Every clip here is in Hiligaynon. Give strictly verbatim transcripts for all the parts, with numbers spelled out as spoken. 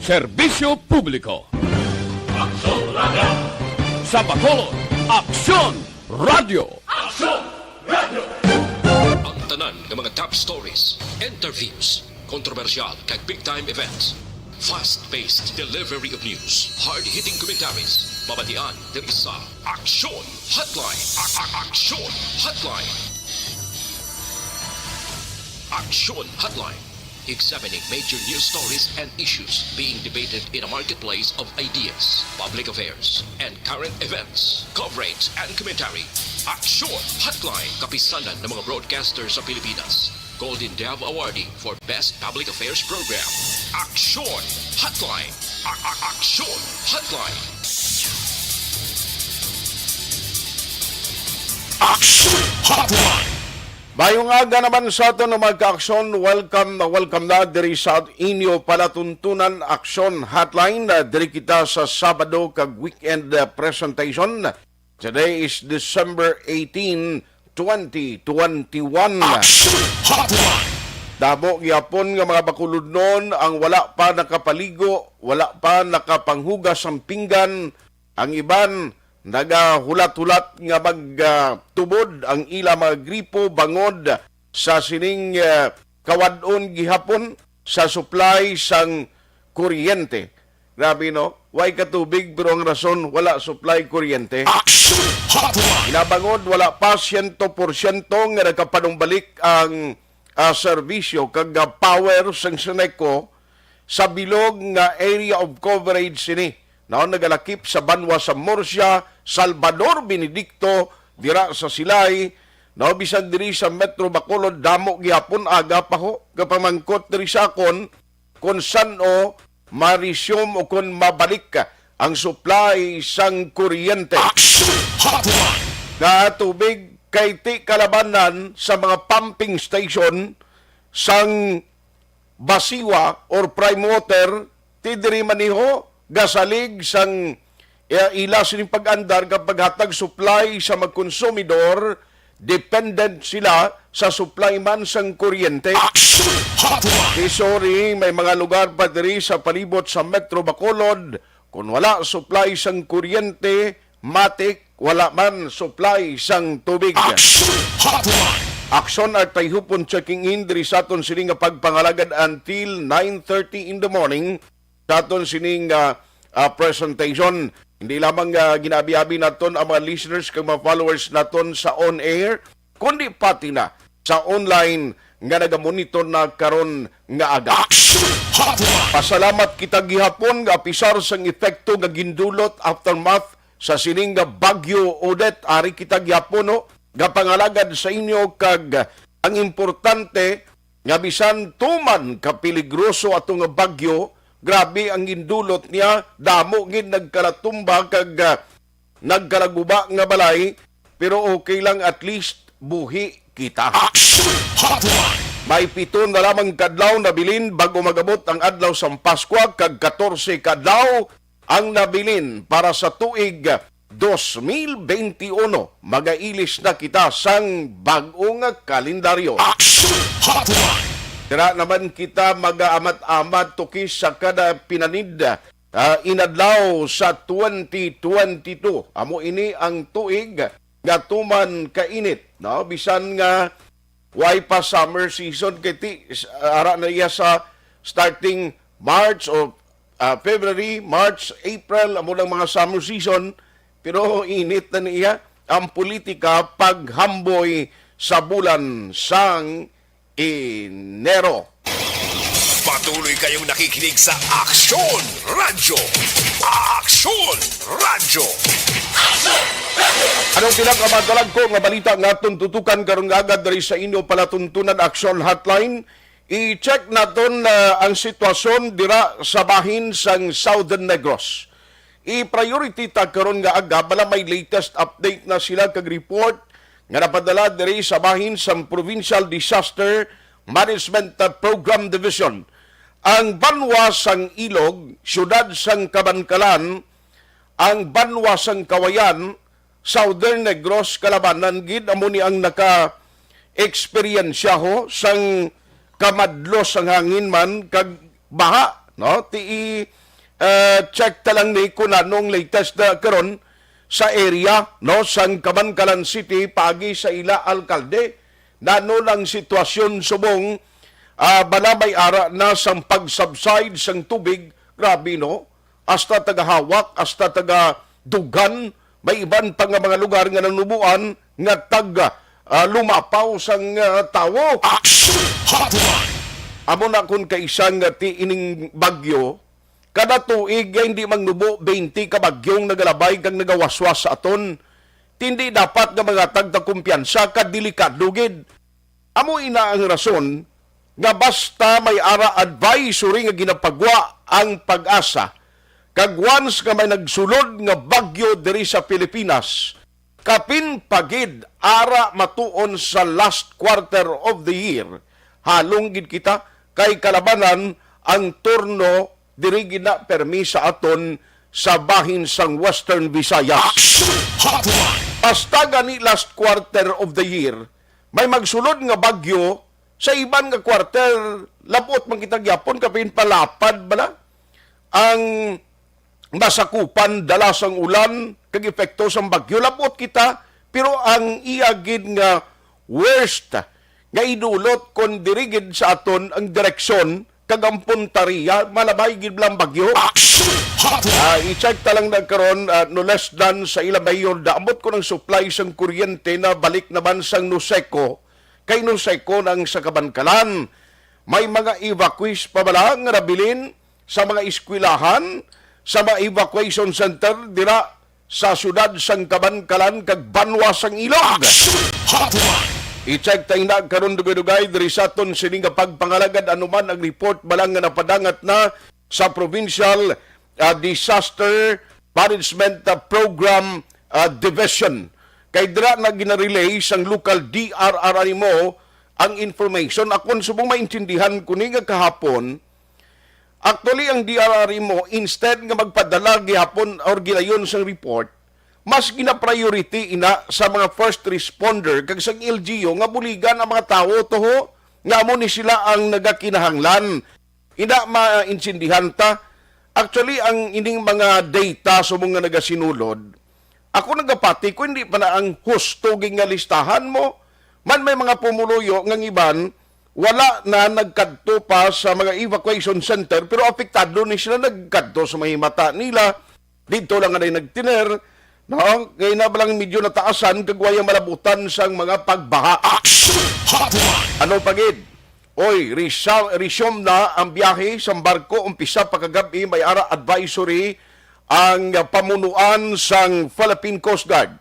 Serbisyo publiko. Aksyon Radio. Sa Bacolod, Aksyon Radio. Aksyon Radio. Ang tanan nga mga top stories, interviews, kontrobersyal kag big time events. Fast-paced delivery of news, hard-hitting commentaries, mabatian diri sa Aksyon Hotline. A- a- Aksyon Hotline. Aksyon Hotline. Examining major news stories and issues being debated in a marketplace of ideas, public affairs, and current events. Coverage and commentary. Aksyon Hotline. Kapisanan ng mga broadcaster sa Pilipinas. Golden Dove Awardee for Best Public Affairs Program. Aksyon Hotline. A- a- Aksyon Hotline. Aksyon Hotline. Mayong aga naman sa aton, mga ka-aksyon. Welcome na welcome na diri sa inyo palatuntunan, Aksyon Hotline. Ah, diri kita sa Sabado kag weekend, ah, presentation. Today is December eighteen, twenty twenty-one. Aksyon Hotline. Damo gyapon nga mga Bacolodnon ang wala pa nakapaligo, wala pa nakapanghugas ang pinggan, ang iban nagahulat-hulat nga magtubod ang ila mga gripo bangod sa sining, ah, kawad-on gihapon sa supply sang kuryente. Grabe, no? Way katubig, pero ang rason, wala supply kuryente. Aksyon Hotline. Hinabangod, wala pa siyento porsyento nga nakapanumbalik ang, ah, serbisyo kag, ah, power sang Seneco sa bilog nga area of coverage sini. Naon nagalakip sa banwa sa Murcia, Salvador Benedicto, dira sa Silay, no, bisan diri sa Metro Bacolod, damo gihapon aga pa ho. Kapamangkot diri sa akon, kung san-o ma-resume o kung mabalik ang supply sang kuryente. Aksyon Hotline. Nga tubig kay ti kalabanan sa mga pumping station sang Basiwa or Prime Water, ti diri man niho gasalig sang, eh, ila sining pag-andar kag paghatag supply sa mga konsumidor, dependent sila sa supply man sang kuryente. Aksyon Hotline. Di sorry, may mga lugar pa diri sa palibot sa Metro Bacolod, kung wala supply sang kuryente, matik, wala man supply sang tubig. Aksyon Hotline. Aksyon Artayhupon checking in diri sa aton sini nga pagpangalagad until nine thirty in the morning sa aton sining, ah, ah, presentation. Hindi lamang, ah, ginaabi-abi naton ang mga listeners kag mga followers naton sa on air, kundi pati na sa online nga nagamonitor na karon nga aga. Aksyon Hotline. Pasalamat kita gihapon nga apisar sang epekto nga gindulot, aftermath sa sining nga Bagyo Odette, ari kita gihapon, no, gapangalagad sa inyo, kag ang importante nga bisan tuman ka peligroso ato nga bagyo, grabe ang gindulot niya, damo gid nagkalatumba kag, ah, nagkalaguba nga balay, pero okay lang, at least buhi kita. Aksyon Hotline. May pito na lamang ka adlaw nabilin bago mag-abot ang adlaw sang Paskwa, kag katorse ka adlaw ang nabilin para sa tuig dos mil benti uno. Magailis na kita sang bag-o nga kalendaryo. Aksyon Hotline. Dira naman kita magaamat-amat tukis sa kada pinanid, ah, inadlaw sa twenty twenty-two. Amo ini ang tuig nga tuman kainit, no? Bisan nga way pa summer season, kay ti, s-, ara na iya sa starting March o, ah, February, March, April, amo lang mga summer season, pero init na niya ang politika paghamboy sa bulan sang Enero. Patuloy kayong nakikinig sa Aksyon Radyo. Aksyon Radyo. Anong pinakamadalagko nga balita nga aton tutukan karon nga aga diri sa inyo palatuntunan, Aksyon Hotline? I-check naton, ah, ang sitwasyon dira sa bahin sang Southern Negros. I-priority ta karon nga aga, bala may latest update na sila kag report nga napadala diri sa bahin sang Provincial Disaster Management, ah, Program Division. Ang banwa sang Ilog, siyudad sang Kabankalan, ang banwa sang Kawayan, Southern Negros, kalabanan gid amo ni ang naka-eksperyensya ho sang kamadlos sang hangin man kag baha. no? Ti, ah, check ta lang ni kung anong latest na karon sa area, no, sang Kabankalan City, paagi sa ila alkalde. Nano lang sitwasyon subong, ah, bala may ara na sang pag-subside sang tubig? Grabe, no? Hasta taga Hawak, hasta taga Dugan, may iban pa nga mga lugar nga nanubuan nga tag, ah, lumapaw sang, ah, tawo. Action Hotline! Amo na kun kaisa nga ti ining bagyo, kada tuig nga hindi mangnubo, twenty ka bagyong nagalabay kag nagawaswas sa aton. Ti hindi dapat nga mangatag ta kumpiyansa ka delikado gid. Amo ina ang rason nga basta may ara advisory nga ginapagwa ang PAGASA, kag once nga may nagsulod nga bagyo diri sa Pilipinas, kapin pa gid ara matuon sa last quarter of the year, halong gid kita kay kalabanan ang turno diri gid na permi sa aton sa bahin sang Western Visayas. Action Hotline! Hasta gani last quarter of the year, may magsulod nga bagyo, sa iban nga quarter, labot man kita gyapon, kapin palapad bala ang masakupan dala sang ulan kag epekto sang bagyo. Labot kita, pero ang iya gid nga worst nga idulot kon diri gid sa aton ang direksyon kag ang puntaria, malabay gid lang bagyo. Action Hotline! Ah, i-check ta lang na karon, ah, no less than sa ila mayor, daambot ko ng supply sang kuryente na balik naman sang Noseco. Kay Noseco nang sa Kabankalan, may mga evacuees pa bala nga nabilin sa mga eskwelahan, sa mga evacuation center dira sa siyudad sang Kabankalan kag banwa sang Ilog. Action Hotline! I-check ta ina karon dugay-dugay diri sa aton sini nga pagpangalagad, anuman ang report bala nga napadangat na sa Provincial, ah, Disaster Management, ah, Program, ah, Division. Kay dira na ginarelay sang local D R R mo ang information. Akon subong maintindihan ko ni nga kahapon, actually, ang D R R mo, instead nga magpadala gihapon or gilayon sang report, mas gina-priority ina sa mga first responder kag sang L G U nga buligan ang mga tawo, toho nga amo ni sila ang nagakinahanglan. Ina, maintindihan ta. Actually, ang ining mga data subong nga nagasinulod, ako nagapati ko hindi pa na ang husto gid nga listahan mo. Man may mga pumuluyo nga ang iban wala na nagkadto pa sa mga evacuation center, pero apektado ni sila, nagkadto sa mga himata nila. Dito lang anay nagtiner, no? Kay na lang medyo nataasan kag waya malabutan sang mga pagbaha. Action Hotline! Ano pa gid? Oy, resa-, resume na ang biyahe sang barko. Umpisa pa kagab-i may ara advisory ang pamunuan sang Philippine Coast Guard.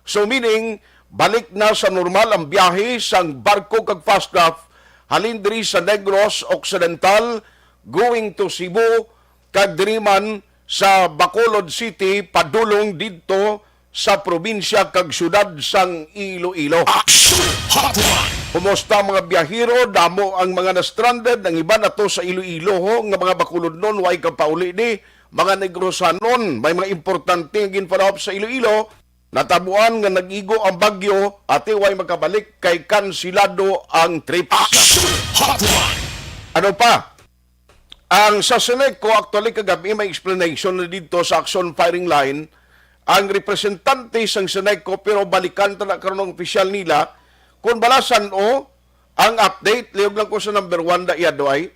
So, meaning, balik na sa normal ang biyahe sang barko kag fast craft halin diri sa Negros Occidental, going to Cebu, kag diri man sa Bacolod City padulong didto sa probinsya kag syudad sang Iloilo. Action Hotline! Kumusta, mga biyahero? Damo ang mga na-stranded, ang iban ato sa Iloilo, ho, nga mga Bacolodnon, way kapauli ni, mga Negrosanon, may mga importante nga ginfollow up sa Iloilo, natabuan nga nag-igo ang bagyo, ati way makabalik kay kansilado ang trips. Action Hotline! Ano pa? Ang sa Seneco, actually, kagabi may explanation na dito sa Action Firing Line. Ang representante sang Seneco, pero balikan ta na karon ang opisyal nila, kung bala san-o ang update, liog lang ko sa number one da iya do ay,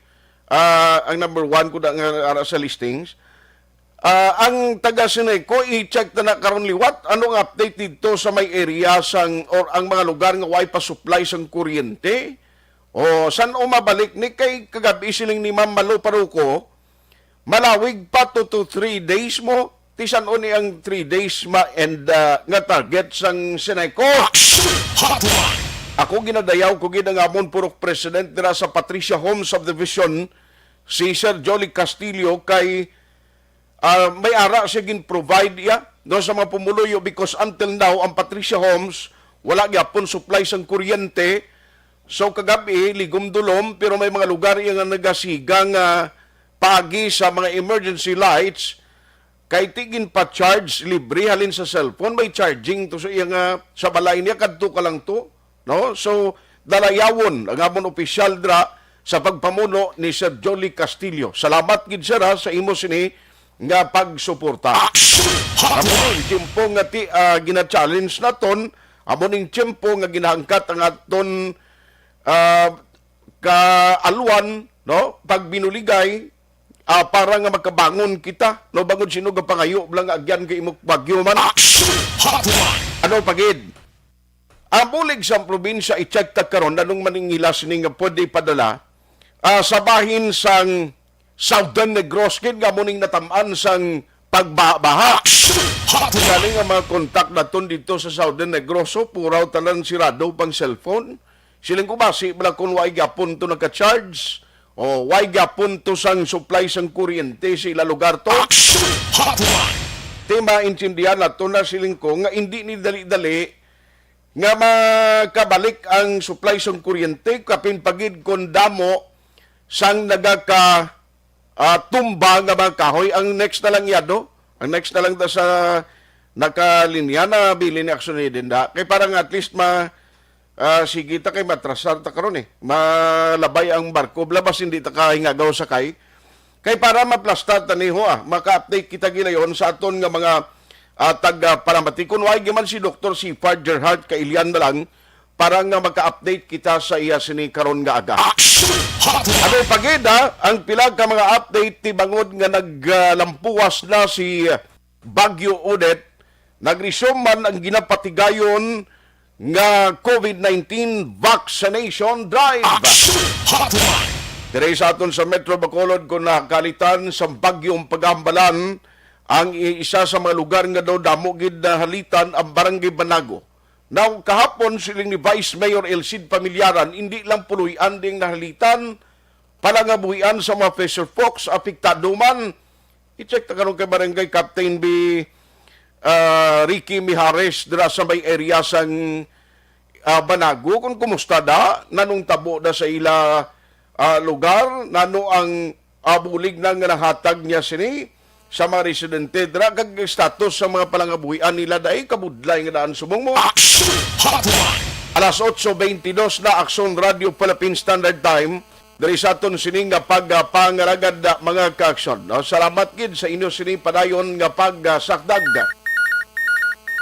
ah, ang number one ko da nga ara sa listings. Ah, ang taga Seneco, i-check ta na karon liwat, anong update dito sa may area sang, or ang mga lugar nga way pa supply sang kuryente? O, san-o mabalik ni? Kay kagabi siling ni Ma'am Malu Paruco, malawig pa to, to three days mo. Ti san-o ni ang three days ma-end, ah, nga target sang Seneco? Action Hotline! Ako ginadayaw ko gid ang amon purok president dira sa Patricia Homes Subdivision, si Sir Jolly Castillo, kay ah, may ara siya gin-provide iya, no, sa mga pumuluyo, because until now, ang Patricia Homes, wala gyapon supply sang kuryente. So, kagabi, ligom-dulom, pero may mga lugar iya nga nagasiga nga paagi sa mga emergency lights, kay ti ginpa-charge libre halin sa cellphone, may charging to sa iya nga, sa balay niya, kadto ka lang to, no? So, dalayawon ang amon opisyal dira sa pagpamuno ni Sir Jolly Castillo. Salamat gid, sir, ha, sa imo sini nga pagsuporta. Action Hotline! Amo ni, tiyempo nga ti, ah, gina-challenge naton, amo ning tiyempo nga ginahangkat ang aton, ah, kaalwan, no? Pagbinuligay, ah, para nga makabangon kita, no? Bangod sino gapangayo lang agyan kay imo bagyo man. Action Hotline! Ano pa gid? Ang bulig sa probinsya, i-check ta karon, anong maningila sini nga pwede padala, ah, sa bahin sang Southern Negros, kid nga mo ning natamaan sang pagbaha-baha. Action Hotline! Galing ang mga kontak naton dito sa Southern Negros, oh, puraw tanan sirado pang cellphone. Siling ko, basi bala kung why gyapon to naka-charge, o why gyapon to sang supply sang kuryente sa ila lugar to. Action Hotline! Ti maintindihan nato na, siling ko, nga hindi ni dali-dali nga makabalik ang supply sang kuryente, kapin pagid kon damo sang nagaka, ah, tumba nga mga kahoy. Ang next na lang yan, no? Ang next na lang ta sa nakalinya na bili ni Action Eden, da. Kay para nga at least ma, ah, sige ta kay matrasar ta karon eh. Malabay ang barko, labas hindi ta kahingagaw sakay. Kay para maplastar ta ni ho, ah, maka-update kita gilayon sa aton nga mga, ah, taga-paramati. Kun wala man si Doktor Sifard Gerhart, kailian na lang para nga maka-update kita sa iya sini karon nga aga. Action Hotline! Ano pa gid, ha? Ang pila ka mga update ti bangod nga naglampuwas na si Bagyo Odette, nag-resume man ang ginapatigayon nga COVID nineteen vaccination drive. Action Hotline! Diri sa aton sa Metro Bacolod, kung nakalitan sa bagyong Pagambalan, ang i-, isa sa mga lugar nga daw damo gid nahalitan ang Barangay Banago. Now, kahapon, siling ni Vice Mayor El Cid Pamilyaran, hindi lang Puloy-an ding nahalitan, Palangabuhian sa mga fisher folks, apektado man. I-check ta karon kay Barangay Captain B, ah, Ricky Mijares dira sa may area sang, ah, Banago, kung kumusta da, nanong tabo da sa ila, ah, lugar, nano ang, ah, bulig na nga nahatag niya sini sa mga residente dira, kag status sa mga palangabuhian nila, dai kabudlay nga daan subong mo. Action Hotline! Alas otso bentidós na, Action Radio Philippine Standard Time. Diri sa aton sini nga pag, ah, pangaragad, ah, mga ka-aksyon, no? Salamat gid sa inyo sini padayon nga pagsakdag.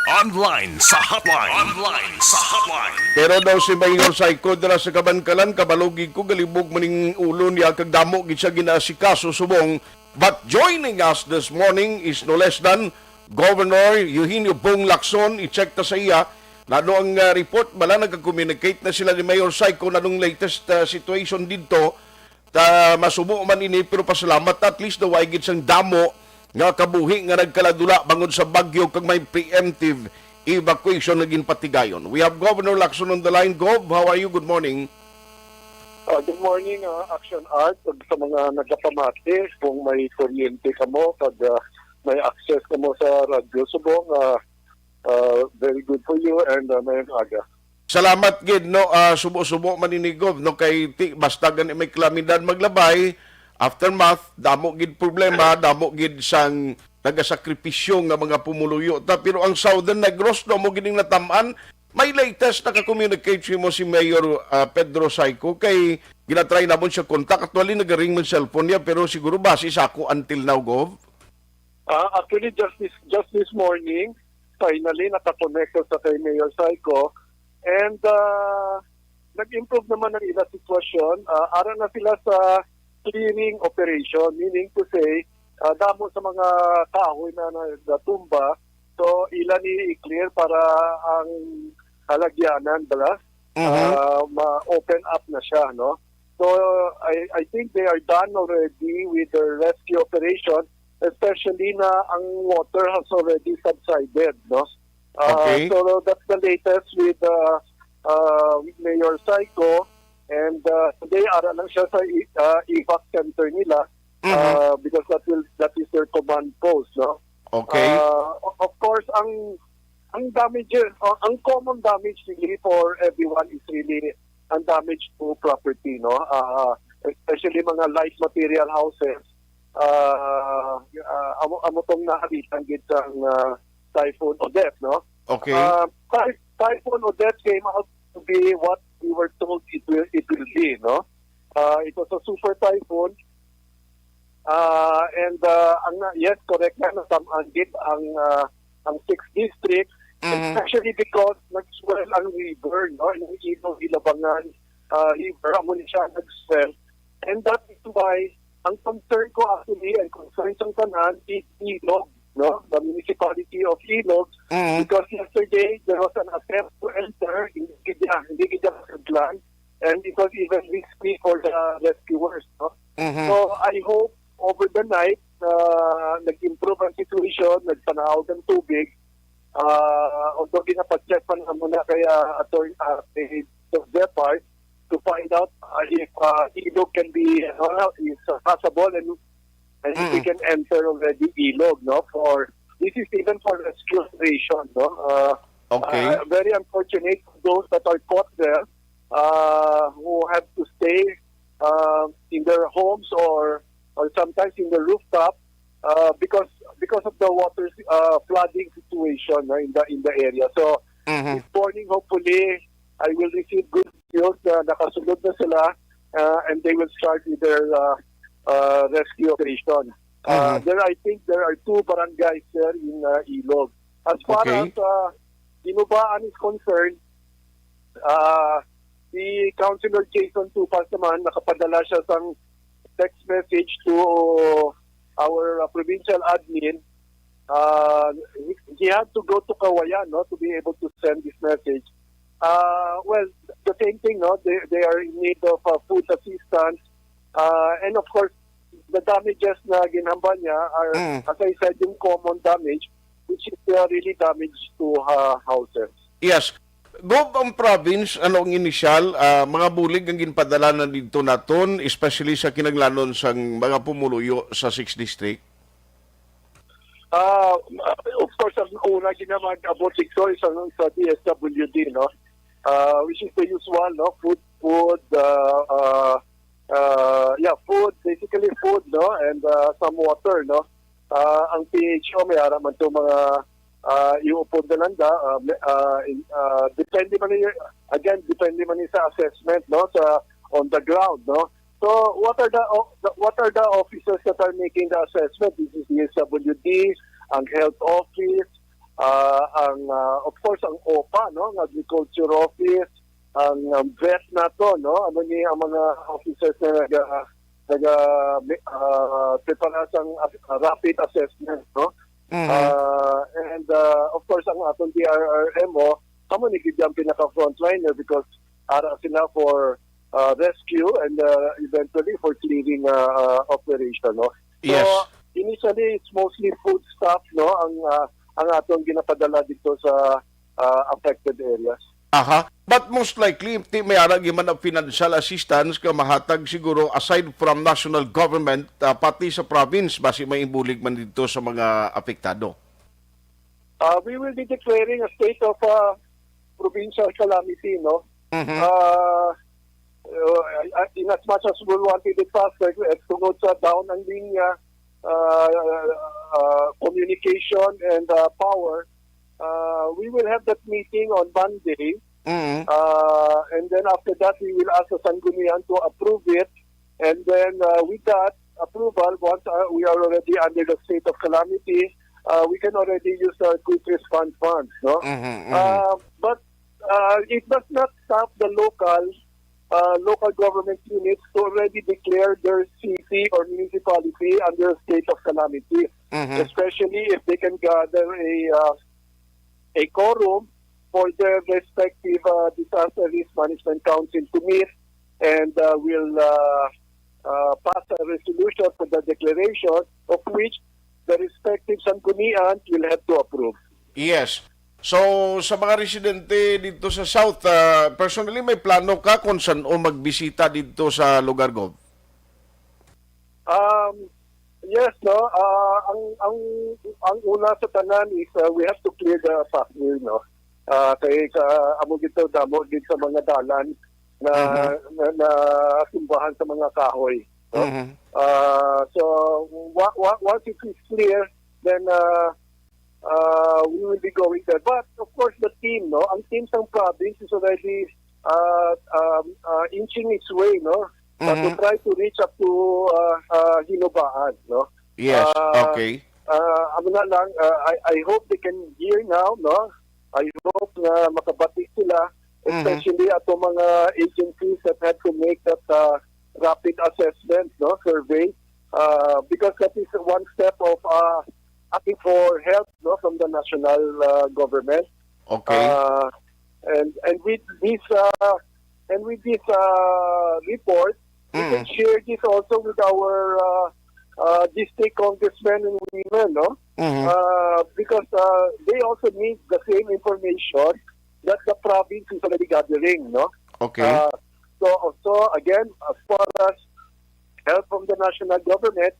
Online sa hotline. Online sa hotline. Pero daw si Mayor Saiko dira sa Kabankalan, kabalo gid ko, galibog maning ulo niya, kag damo gid siya ginaasikaso subong. But joining us this morning is no less than Governor Eugenio Bong Lacson. I-check ta sa iya. Nano ang, ah, report? Bala, nagka-communicate na sila ni Mayor Saiko. Nanong latest, ah, situation didto? Ta, masubo man ini, pero pasalamat, at least daw ay gid sang damo nga kabuhi nga nagkaladula bangod sa bagyo, kag may preemptive evacuation nga ginpatigayon. We have Governor Lacson on the line. Gov, how are you? Good morning. Ah, good morning, ah, Action Art, ug sa mga nagapamati, kung may kuryente kamo, kag, ah, may access kamo sa Radyo Subong, ah, ah, very good for you, and, ah, may aga. Salamat gid, no, ah, subo-subo man ini, Gov, no, kay ti-, basta gani may kalamidad maglabay, aftermath, damo gid problema, damo gid sang nagasakripisyo nga mga pumuluyo ta. Pero ang Southern Negros, no, mo gid ning natamaan. May latest, naka-communicate sa imo si Mayor, ah, Pedro Saiko, kay ginatry namon siya contact. Actually, nagaring man cellphone niya, pero siguro basi sa ako until now, Gov. Ah, actually, just this, just this morning, finally, nakakonekto sa kay Mayor Saiko. And, ah, nag-improve naman ang ila sitwasyon. Ah, ara na sila sa clearing operation, meaning to say, ah, damo sa mga kahoy na natumba, so ila ni i-clear para ang halagyanan, bala, Mhm. ah, ma-open up na siya, no? So, I, I think they are done already with their rescue operation, especially na ang water has already subsided, no? Ah, Okay. So, that's the latest with, ah, ah, Mayor Saiko. And, ah, today, ara lang siya sa i-, ah, evac center nila, Mhm. ah, because that will, that is their command post, no? Okay. Ah, o-, of course, ang, ang damage, uh, ang common damage really for everyone is really ang damage to property, no? Ah, especially mga light material houses. Ah, ah, amo, amo tong nahalitan gid sang, ah, Typhoon Odette, no? Okay. Ah, Ty-, Typhoon Odette came out to be what we were told it will, it will be, no? Uh, it was a super typhoon. Uh, and uh, ang na- yes, correct na, natam-an gid ang uh, ang sixth district, Mhm. especially because nag-swell ang river, no? Yung Iloilo Hilabangan uh, River, amo ni siya nag-swell. And that is why ang concern ko actually, and concern sa tanan, is Ilog, no? The municipality of Ilog, Mhm. because yesterday there was an attempt to enter, hindi gid niya, hindi gid niya masudlan, and it was even risky for the rescuers, no? Mhm. So I hope over the night uh, nag-improve ang situation, nagpanaog ang tubig. Uh, although ginapa-check pa naman na kaya attorney uh, kay Doc Zepar to find out uh, if uh, Ilog can be uh, is uh, passable and and if we Mm. can enter already Ilog, no? For this is even for rescue operation, no? Uh, Okay. uh, very unfortunate for those that are caught there uh, who have to stay uh, in their homes or or sometimes in the rooftop uh, because because of the water uh, flooding situation no, in the in the area. So Mhm. this morning, hopefully, I will receive good news na nakasulod na sila uh, and they will start with their uh, uh, rescue operation. Uh, Mhm. There, I think there are two barangays there in uh, Ilog. As far Okay. as uh, Dinubaan is concerned, uh, si Councilor Jason Tupas naman, nakapadala siya sang text message to our uh, provincial admin. Uh, he, he had to go to Kawayan, no, to be able to send this message. Uh, well, the same thing, no? They, they are in need of uh, food assistance. Uh, and of course, the damages na ginhambal niya are, Mm. as I said, yung common damage, which is uh, really damage to uh, houses. Yes. Gov, ang province, ano ang inisyal, ah, mga bulig ang ginpadala na dito naton, especially sa kinahanglanon sang mga pumuluyo sa sixth District? Uh, of course, ang una ginamag-abot dito is ang sa D S W D, no? Uh, which is the usual, no? Food, food, uh, uh, uh, yeah, food, basically food, no? And uh, some water, no? Uh, ang P H O, may ara man to mga uh, iupod na lang da. Uh, may- uh, in- uh, depende man ni, again, depende man ni sa assessment, no? Sa on the ground, no? So, what are the o- the- what are the officers that are making the assessment? This is D S W D, ang health office, uh, ang uh, of course ang OPA, no, ang agriculture office, ang um, vet nato, no, ano ni ang mga officers na naga naga uh, prepara sang uh, rapid assessment, no. Mhm. Uh, and uh, of course ang aton D R R M O, kamo ni gid ang pinaka frontliner because ara sila for uh, rescue and uh, eventually for clearing uh, uh, operation, no. So Yes. initially it's mostly food stuff, no, ang uh, ang atong ginapadala dito sa uh, affected areas. Aha. But most likely, ti may ara gyud man ang financial assistance nga mahatag siguro aside from national government, ah, pati sa province, basi may ibulig man dito sa mga apektado. Uh, we will be declaring a state of uh, provincial calamity, no? Mhm. Uh, uh, in as much as we wanted it faster, eh, tungod sa down ang linya, uh, uh, communication and uh, power, uh, we will have that meeting on Monday. Mhm. Uh, and then after that, we will ask the Sanggunian to approve it. And then uh, with that approval, once uh, we are already under the state of calamity, uh, we can already use our quick response funds, no? Mhm, mhm. Uh, but uh, it does not stop the local uh, local government units to already declare their city or municipality under a state of calamity, Mhm. especially if they can gather a uh, a quorum for their respective uh, disaster risk management council to meet and uh, will uh, uh, pass a resolution for the declaration of which the respective sanggunian will have to approve. Yes. So, sa mga residente dito sa South, ah, personally, may plano ka kung saan o magbisita dito sa lugar, Gov? Um, yes, no. Ah, ang ang ang una sa tanan is uh, we have to clear the pathway, no. Ah, kay ka amo gito damo gid sa mga dalan na Mhm. na, na simbahan sa mga kahoy, no? Mhm. Ah, so wa, wa, once it is clear, then uh, uh, we will be going there. But of course, the team, no, ang team sang province is already uh, um, uh, inching its way, no, but to Mhm. try to reach up to, uh, uh, Hinobaan, no? Yes, Uh, okay. uh, amo na lang, uh, I, I hope they can hear now, no? I hope nga makabati sila, Mhm. especially ato mga agencies that had to make that, uh, rapid assessment, no, survey, uh, because that is one step of, uh, asking for help, no, from the national, uh, government. Okay. Uh, and, and with this, uh, and with this, uh, report, we can Mm. share this also with our, uh, uh, district congressmen and women, no? Mm-hmm. Uh, because, uh, they also need the same information that the province is already gathering, no? Okay. Uh, so, so again, as far as help from the national government,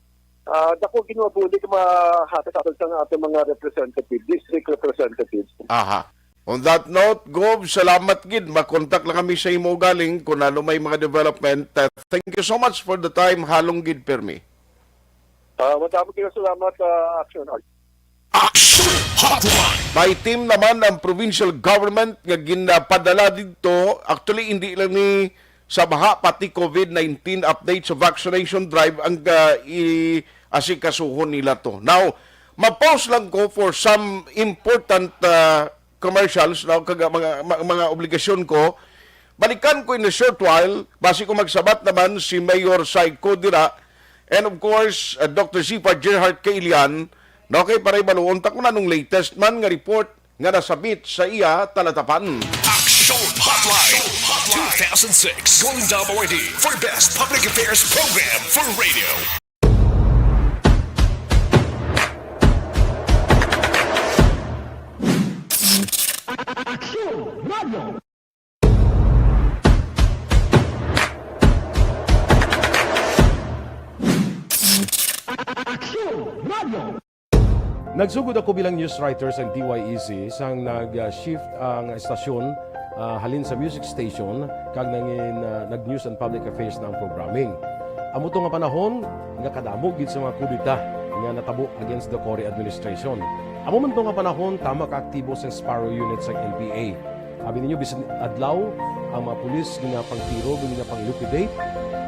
uh, dako gid nga bulig mahatag sa aton mga representative, district representatives. Aha. On that note, Gov, salamat gid. Makontak lang kami sa imo galing kung ano may mga development. Uh, thank you so much for the time. Halong gid, permi. Ah, madamo kayo salamat sa Action Art. Action Hotline. May team naman ang provincial government nga ginapadala dito. Actually, hindi lang ni sa baha, pati covid nineteen update sa vaccination drive ang, ah, i-asikasuhon nila to. Now, ma-pause lang ko for some important, ah, commercials, no, kag mga, mga, mga obligasyon ko. Balikan ko in a short while, basi ko magsabat naman si Mayor Syco dira, and of course, uh, Doctor Zipa Gerhart Kailian, no, kay para ibaluon ta kung anong latest man nga report nga nasabit sa iya talatapan. Action Hotline two thousand six Golden Dub Awardee for Best Public Affairs Program for Radio. Action Radio. Action Radio. Nagsugod ako bilang news writer sa D Y E C sang nag-shift ang estasyon, ah, halin sa music station kag nangin, ah, nag-news and public affairs na ang programming. Amo to nga panahon nga kadamo gid sa mga kudeta nga natabo against the Cory administration. Amo man to nga panahon tama ka aktibo sang Sparrow Unit sang N P A. Abi ninyo, bisan adlaw, ang mga pulis ginapangtiro, ginapang-liquidate.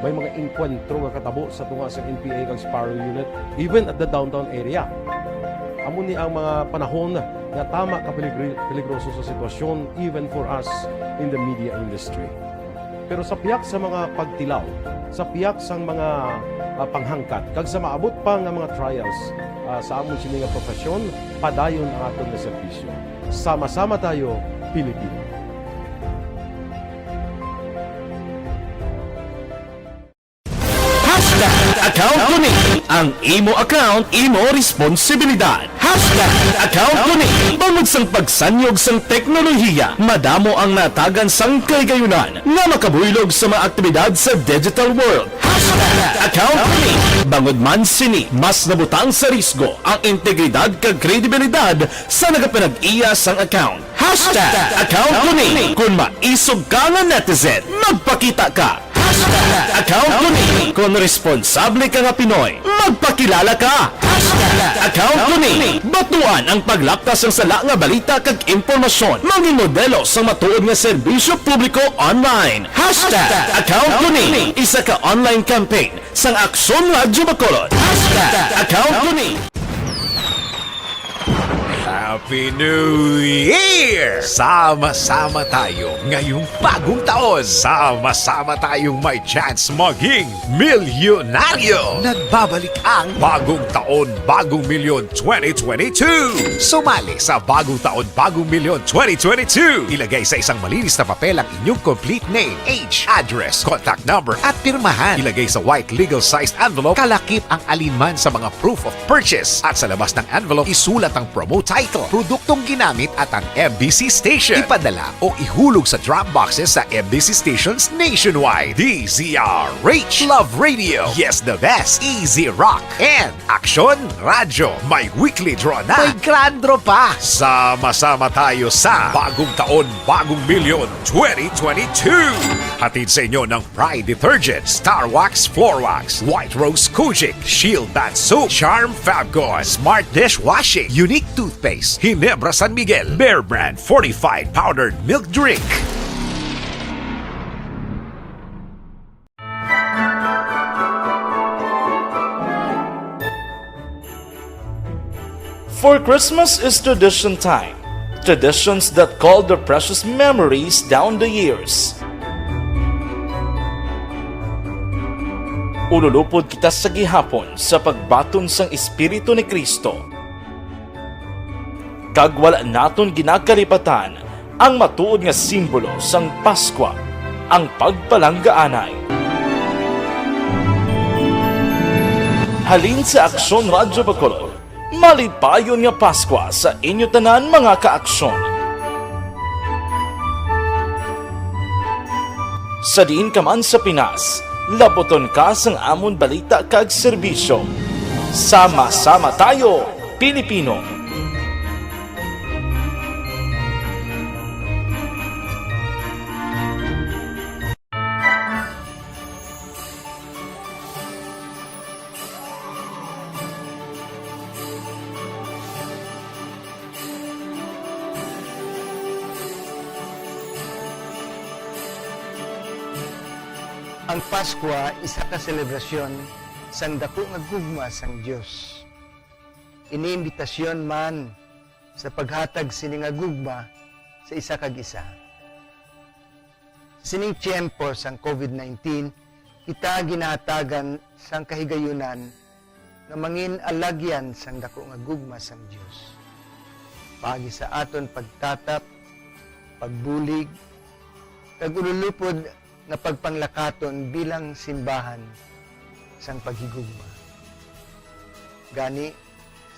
May mga engkwentro nga katabo sa tunga sa N P A kag Sparrow Unit, even at the downtown area. Amo ni ang mga panahon nga tama ka peligri-, peligroso sa sitwasyon, even for us in the media industry. Pero sa pihak sa mga pagtilaw, sa pihak sang mga, ah, panghangkat, kag sa maabot pa nga mga trials, ah, sa amon sini nga profesyon, padayon ang aton nga serbisyo. Sama-sama tayo, Pilipino. Hashtag account ko ni. Ang imo account, imo responsibilidad. Hashtag account ko ni. Bangod sang pagsanyog sang teknolohiya, madamo ang natagan sang kaligayunan nga makabuylog sa mga aktibidad sa digital world. Hashtag account ko ni. Bangod man sini, mas nabutang sa risgo ang integridad kag kredibilidad sa nagapanag-iya sang account. Hashtag account ko ni. Kung maisog ka nga netizen, magpakita ka. Hashtag account ko ni. Kung responsable ka nga Pinoy, magpakilala ka. Hashtag account ko ni. Batuan ang paglaptas sang sala nga balita kag impormasyon. Mangin modelo sang matuod nga serbisyo publiko online. Hashtag account ko ni. Isa ka online campaign sang Aksyon Radyo Bacolod. Hashtag account ko ni. Happy New Year! Sama-sama tayo ngayong bagong taon. Sama-sama tayong may chance maging milyonaryo. Nagbabalik ang Bagong Taon, Bagong Milyon twenty twenty-two. Sumali sa Bagong Taon, Bagong Milyon twenty twenty-two. Ilagay sa isang malinis na papel ang inyong complete name, age, address, contact number, at pirmahan. Ilagay sa white legal-sized envelope, kalakip ang alinman sa mga proof of purchase. At sa labas ng envelope, isulat ang promo title, produktong ginamit, at ang M B C station. Ipadala o ihulog sa drop boxes sa M B C stations nationwide. D Z R H, Love Radio, Yes the Best, Easy Rock, and Aksyon Radyo. May weekly draw na. May grand draw pa. Sama-sama tayo sa Bagong Taon, Bagong Milyon twenty twenty-two. Hatid sa inyo ng Pride Detergent, Star Wax Floor Wax, White Rose Kojic, Shield Bath Soap, Charm Fabcon, Smart Dishwashing, Unique Toothpaste, Ginebra San Miguel, Bear Brand Fortified Powdered Milk Drink. For Christmas is tradition time. Traditions that call the precious memories down the years. Ululupod kita sa gihapon sa pagbaton sang Espiritu ni Cristo. Kag wala naton ginakalipatan ang matuod nga simbolo sang Paskwa, ang pagpalanggaanay. Halin sa Aksyon Radyo Bacolod, malipayon nga Paskwa sa inyo tanan, mga kaaksyon. Sa diin ka man sa Pinas, labuton ka sang amon balita kag serbisyo. Sama-sama tayo, Pilipino! Ang Paskwa isa ka selebrasyon sang daku nga gugma sang Dios. Ini imbitasyon man sa paghatag sini nga gugma sa isa kag isa. Sa sining tiyempo sang covid nineteen, kita ginahatagan sang kahigayunan nga mangin alagyan sang daku nga gugma sang Dios, paagi sa aton pagtatap, pagbulig, kag ululupod nga pagpanglakaton bilang simbahan sang paghigugma. Gani,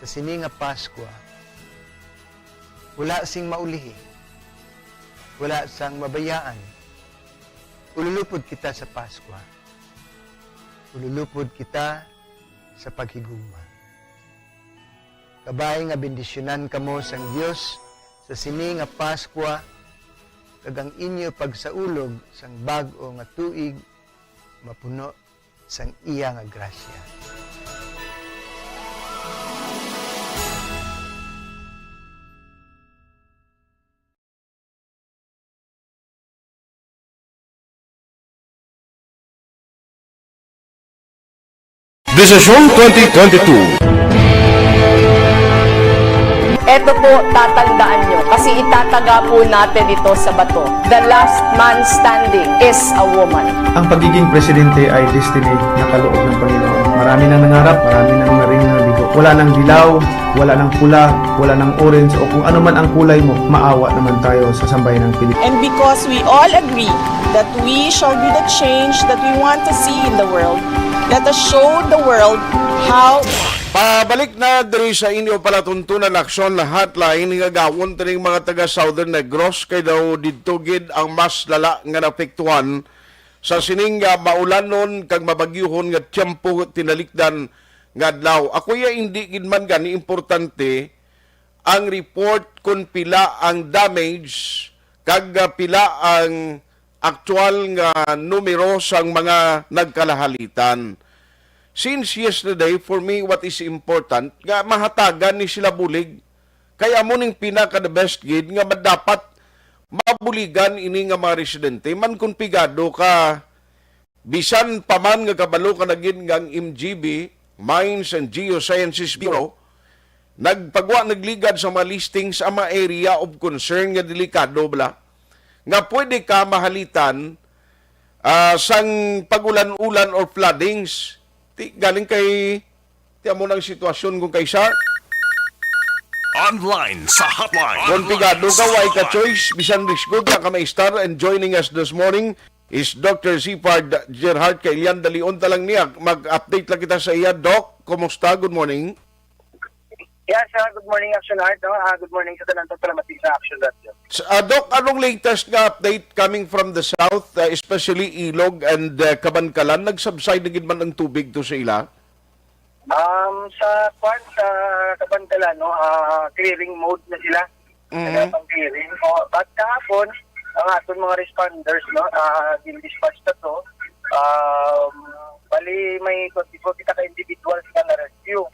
sa sini nga Paskwa, wala sing maulihi, wala sang mabayaan. Ululupod kita sa Paskwa. Ululupod kita sa paghigugma. Kabay nga bendisyonan kamo sang Dios sa sini nga Paskwa, kag ang inyo pagsaulog sang bag-o nga tuig mapuno sang iya nga grasya. Desisyon twenty twenty-two. Eto po, tatandaan nyo, kasi itataga po natin ito sa bato. The last man standing is a woman. Ang pagiging presidente ay destiny na kaloob ng Panginoon. Marami nang nangarap, marami nang naring nabigo. Wala nang dilaw, wala nang pula, wala nang orange, o kung ano man ang kulay mo, maawa naman tayo sa sambayan ng Pilipinas. And because we all agree that we shall be the change that we want to see in the world, let us show the world how. Pabalik na diri sa inyo palatuntunan aksyon hotline nga gawon tining mga taga Southern Negros, kay daw didto gid ang mas lala nga naapektuhan sa sining, ah, maulanon kag mabagyuhon nga tiyempo tinalikdan nga adlaw. Ako ya, hindi gid man gani importante ang report kon pila ang damage kag, ah, pila ang aktual nga numero sang mga nagkalahalitan. Since yesterday, for me, what is important, nga mahatagan ni sila bulig. Kay amo ning pinaka the best gid nga dapat mabuligan ini nga mga residente. Man kon pigado ka, bisan pa man nga kabalo ka na gid nga ang M G B, Mines and Geosciences Bureau, nagpagwa, nagligad sa mga listings ang mga area of concern nga delikado bala, nga pwede ka mahalitan, ah, sang pag-ulan-ulan or floodings. Ti, galing kay, ti amo nang sitwasyon kung kay Sar. Online sa hotline. Kung pigado ka, way ka choice, bisan risk good na ka maistar. And joining us this morning is Doctor Sipard Gerhard Kailian. Dalion ta lang niya. Mag-update lang kita sa iya. Doc, kumusta? Good morning. Yes, ah, good morning, Action Art, no? Ah, good morning sa tanan, salamat sa Action Art, no? S-, ah, Doc, anong latest nga update coming from the south, ah, especially Ilog and, ah, Kabankalan? Nag-subside na gid man ang tubig to sa ila? Um, sa kwan, sa Kabankalan, no, ah, clearing mode na sila. Mm. Nagapang clearing. Oh, but kahapon, ang aton mga responders, no, ah, gin-dispatch na to. Um, bali, may twenty-four kita ka individuals nga na-rescue.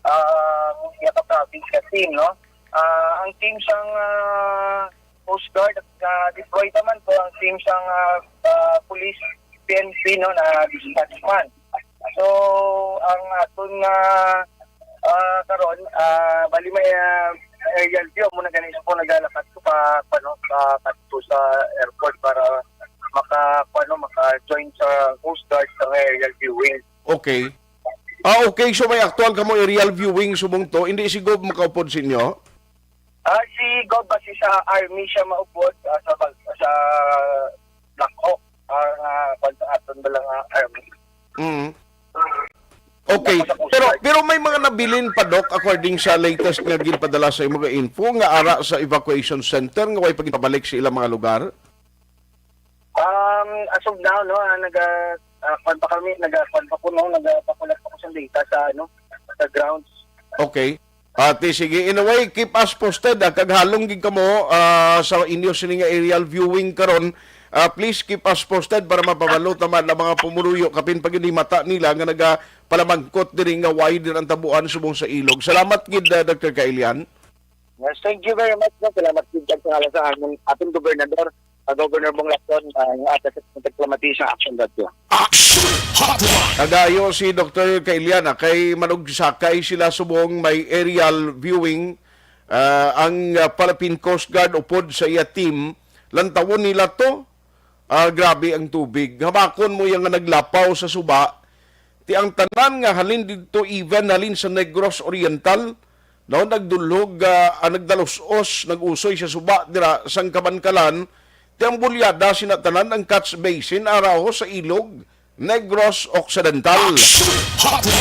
Ah, iya ka province ka team, no? Ah, ang team sang, ah, Coast Guard, ah, deploy naman po ang team sang, ah, ah, police, P N P, no, na dispatch man. So, ang aton nga, ah, karon, ah, Bali, may, ah, aerial view. Amo na gani po, nagalakat ko pa, ano, pa, pa to sa airport para maka, ano, maka-join sa Coast Guard sa aerial viewing. Okay. Ah, okay. So, may aktual kamo aerial viewing subong to. Hindi si Gob makaupod sa inyo? Ah, si Gob, basi sa army siya maupod, ah, sa bag-, sa Black Hawk. Ah, ah, kwan sa aton ba lang, ah, army. Mm. Okay. Tapos sa Coast Guard. Pero, pero may mga nabilin pa, Doc, according sa latest nga ginpadala sa imo nga info, nga ara sa evacuation center, nga way pa ginpabalik sa ilang mga lugar? Um, as of now, no, ah, naga-, ah, kwan pa kami, naga-, kwan pa po, no, nagapakulat pa ko sa data sa, ano, sa grounds. Okay. Ate, sige. In a way, keep us posted, ah, kag halong gid kamo, ah, sa inyo sini nga aerial viewing karon. Ah, please keep us posted para mapabalo ta man ang mga pumuruyo, kapin pa gid ni mata nila nga nagapalamangkot diri nga why diri ang tabuan subong sa ilog. Salamat gid, ah, Doctor Kailian. Yes, thank you very much, no? Salamat gid kag sa ngalan sa amon, ating gobernador, ah, Governor Bong Lacson, ah, nga atas sa pagklamati sa action radyo. Action Hotline. Nagayo si Doctor Kailiana kay manugsakay sila subong may aerial viewing, ah, ang, ah, Philippine Coast Guard upod sa iya team, lantawon nila to. Ah, grabe ang tubig. Habakon mo yang nga naglapaw sa suba. Ti ang tanan nga halin didto, even halin sa Negros Oriental, no, nagdulhog, ah, ah, nagdalos-os, nag-usoy sa suba dira sang Kabankalan. Ti ang bulyada sina tanan ang catch basin araho sa ilog Negros Occidental.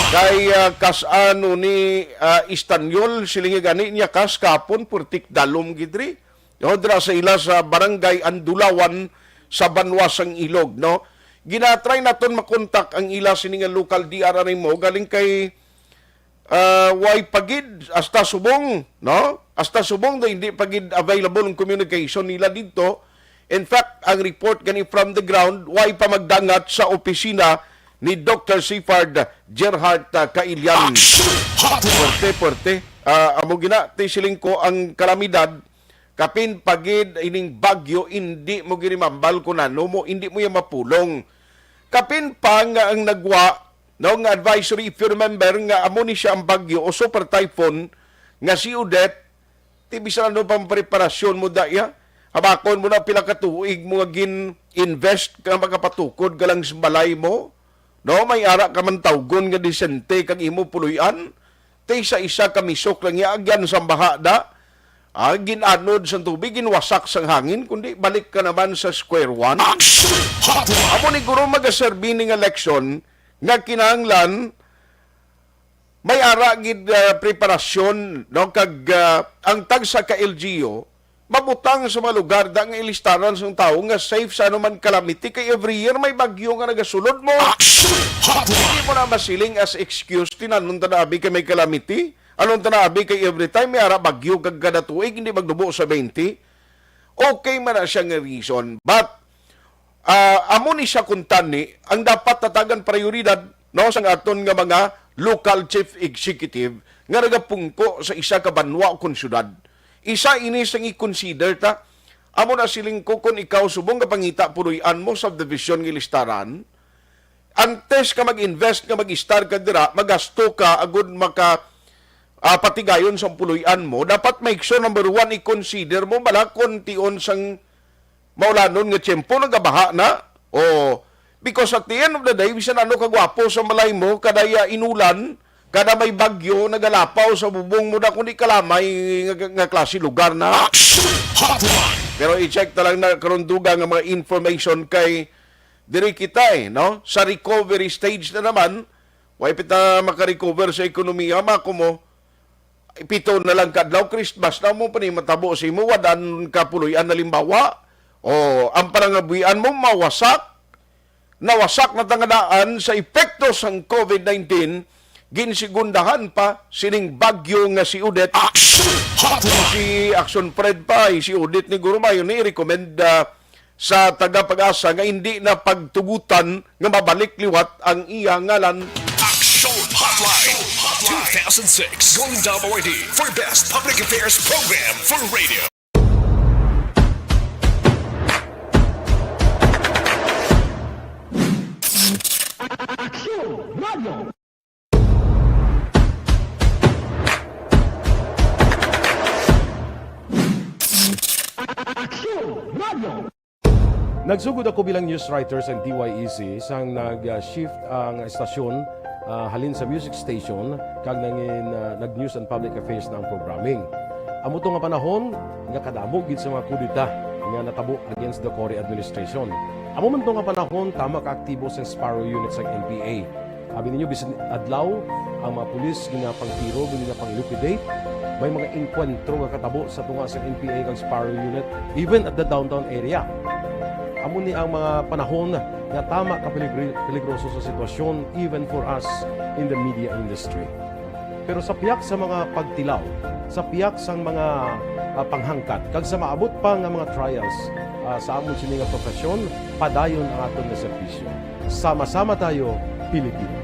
Kay, ah, kas-ano ni, ah, Istanyol, silingi gani niya kas kapon, purtik dalom gid ri. O, dira sa ila sa Barangay Andulawan sa banwa sang Ilog, no? Ginatry naton makontak ang ila sini nga local D R R M O galing kay, ah, way pa gid hasta subong, no? Hasta subong daw hindi pa gid available ang communication nila didto. In fact, ang report gani from the ground, way pa magdangat sa opisina ni Doctor Sifard Gerhart, ah, Kailian. Action Hotline. Porte, porte. Ah, amo gina, ti siling ko ang kalamidad, kapin pa gid ining bagyo, indi mo ginimambal kung ano mo, indi mo yan mapulong. Kapin pa nga ang nagwa, no, nga advisory, if you remember, nga amo ni siya ang bagyo o super typhoon nga si Odette, ti bisan ano pang preparasyon mo, daya, habakon mo na pila ka tuig mo nga gin-invest ka, makapatukod ka lang sa balay mo, no? May ara ka man tawgon nga disente kag imo puloy-an, ti sa isa ka misok lang ya, agyan sang baha da. Ah, gin-anod sang tubig, ginwasak sang hangin, kundi balik ka naman sa square one. Action Hotline. Amo ni guro magaserbi ni nga leksyon nga kinahanglan may ara gid, ah, preparasyon, no? Kag, ah, ang tagsa ka L G U mabutang sa mga lugar da nga ilistaran sang tawo nga safe sa anuman calamity, kay every year may bagyo nga nagasulod mo. Action Hotline. Hindi mo na masiling as excuse, tinanon ta na abi kay may calamity. Anon ta na abi kay every time may ara bagyo kag kada tuig hindi magnubo sa twenty. Okay man na siya nga reason, but, ah, amo ni siya kuntani ang dapat tatagan prioridad, no, sang aton nga mga local chief executive nga nagapungko sa isa ka banwa o kon syudad. Isa ini sang i-consider ta. Amo na siling ko, kon ikaw subong nga pangita puloy-an mo subdivision nga ilistaran, antes ka mag-invest nga mag-istar ka dira, magasto ka agud maka, ah, patigayon sang puloy-an mo, dapat make sure, number one, i-consider mo bala kon tion sang maulanon nga tiyempo, nagabaha na. O, because at the end of the day, bisan ano kagwapo sa balay mo, kada iya inulan, kada may bagyo, nagalapaw sa bubong mo na, kundi kalamay nga, nga klase lugar na. Action Hotline. Pero i-check ta lang na karon dugang nga mga information kay diri kita, eh, no? Sa recovery stage na naman, way pa ta makarecover sa ekonomiya, mako mo, pito na lang ka adlaw, Christmas na mo pa ni matabo sa imo, wadan ka puloy-an, halimbawa. O, ang panangabuhian mo mawasak, nawasak na ta nga daan sa epekto sang COVID nineteen, ginsigundahan pa sining bagyo nga si Odette. Action Hotline. Si Action Fred pa, eh, si Odette ni Gurumayo ni recommend, ah, sa taga Pag-asa nga hindi na pagtugutan nga mabalik liwat ang iya ngalan. Action Hotline two thousand six Golden Dome Awardee for Best Public Affairs Program for Radio. Action Radio. Nagsugod ako bilang news writer sa D Y E C sang nag-shift ang estasyon, ah, halin sa music station kag nangin, ah, nag-news and public affairs na ang programming. Amo to nga panahon nga kadamo gid sa mga kudeta nga natabo against the Cory administration. Amo man to nga panahon tama ka aktibo sang Sparrow Unit sang N P A. Abi ninyo, bisan adlaw, ang mga pulis ginapangtiro, ginapang-liquidate. May mga engkwentro nga katabo sa tunga sa N P A kag Sparrow Unit, even at the downtown area. Amo ni ang mga panahon nga tama ka peligri-, peligroso sa sitwasyon, even for us in the media industry. Pero sa pihak sa mga pagtilaw, sa pihak sang mga, ah, panghangkat, kag sa maabot pa nga mga trials, ah, sa amon sini nga profesyon, padayon ang aton nga serbisyo. Sama-sama tayo, Pilipino.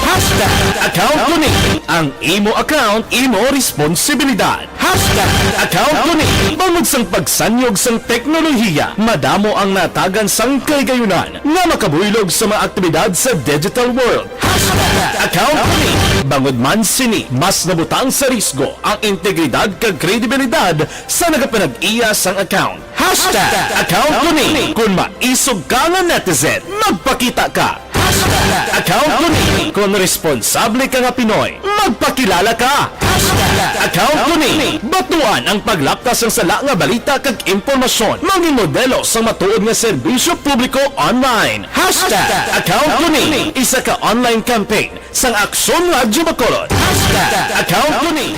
Hashtag account ko ni. Ang imo account, imo responsibilidad. Hashtag account ko ni. Bangod sang pagsanyog sang teknolohiya, madamo ang natagan sang kahigayunan nga makabuylog sa mga aktibidad sa digital world. Hashtag account ko ni. Bangod man sini, mas nabutang sa risgo ang integridad kag kredibilidad sa nagapanag-iya sang account. Hashtag account ko ni. Kung maisog ka nga netizen, magpakita ka. Hashtag account ko ni. Kung responsable ka nga Pinoy, magpakilala ka. Hashtag account ko ni. Batuan ang paglapta sang sala nga balita kag impormasyon. Mangin modelo sang matuod nga serbisyo publiko online. Hashtag account ko ni. Isa ka online campaign sang Aksyon Radyo Bacolod. Hashtag account ko ni.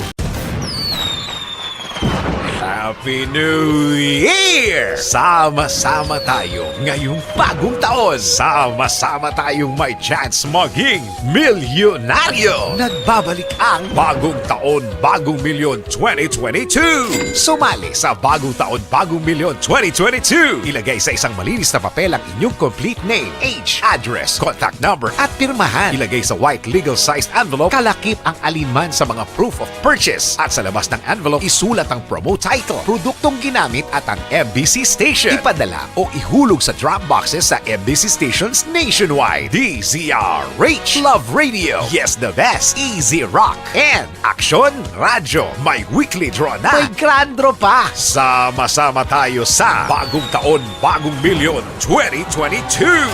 Happy New Year! Sama-sama tayo ngayong bagong taon. Sama-sama tayong may chance maging milyonaryo. Nagbabalik ang Bagong Taon, Bagong Milyon twenty twenty-two. Sumali sa Bagong Taon, Bagong Milyon twenty twenty-two. Ilagay sa isang malinis na papel ang inyong complete name, age, address, contact number, at pirmahan. Ilagay sa white legal-sized envelope, kalakip ang alinman sa mga proof of purchase. At sa labas ng envelope, isulat ang promo title, produktong ginamit, at ang M B C station. Ipadala o ihulog sa drop boxes sa M B C stations nationwide. D Z R H, Love Radio, Yes the Best, Easy Rock, and Aksyon Radyo, may weekly draw na. May grand draw pa. Sama-sama tayo sa Bagong Taon, Bagong Milyon twenty twenty-two.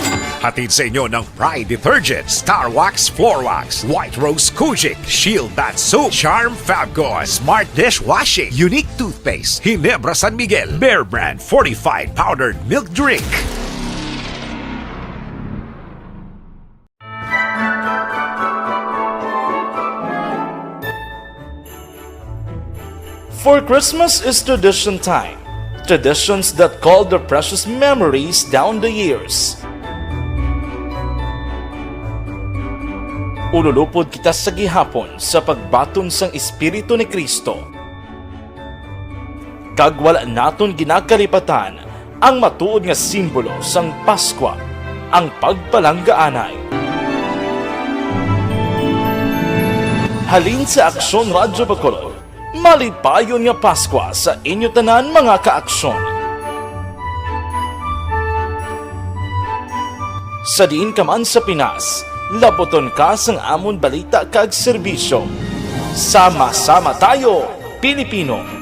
Hatid sa inyo ng Pride Detergent, Star Wax, Floor Wax, White Rose Kojic, Shield Bath Soap, Charm Fabcon, Smart Dishwashing, Unique Toothpaste, Ginebra San Miguel, Bear Brand Fortified Powdered Milk Drink. For Christmas is tradition time, traditions that call their precious memories down the years. Ululupod kita sa gihapon sa pagbaton sang Espiritu ni Cristo. Kag wala naton ginakalipatan ang matuod nga simbolo sang Paskwa, ang pagpalanggaanay. Halin sa Aksyon Radyo Bacolod, malipayon nga Paskwa sa inyo tanan, mga kaaksyon. Sa diin ka man sa Pinas, labuton ka sang amon balita kag serbisyo. Sama-sama tayo, Pilipino!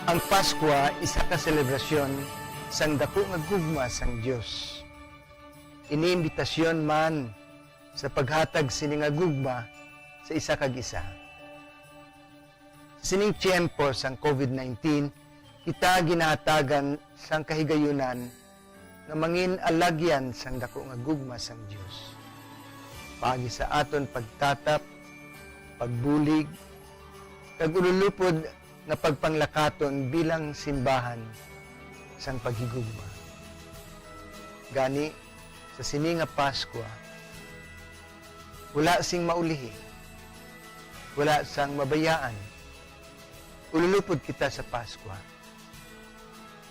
Ang Paskwa isa ka selebrasyon sang daku nga gugma sang Dios. Ini imbitasyon man sa paghatag sini nga gugma sa isa kag isa. Sa sining tiyempo sang COVID nineteen, kita ginahatagan sang kahigayunan nga mangin alagyan sang daku nga gugma sang Dios. Paagi sa aton pagtatap, pagbulig, kag ululupod nga pagpanglakaton bilang simbahan sang paghigugma. Gani, sa sini nga Paskwa, wala sing maulihi, wala sang mabayaan. Ululupod kita sa Paskwa.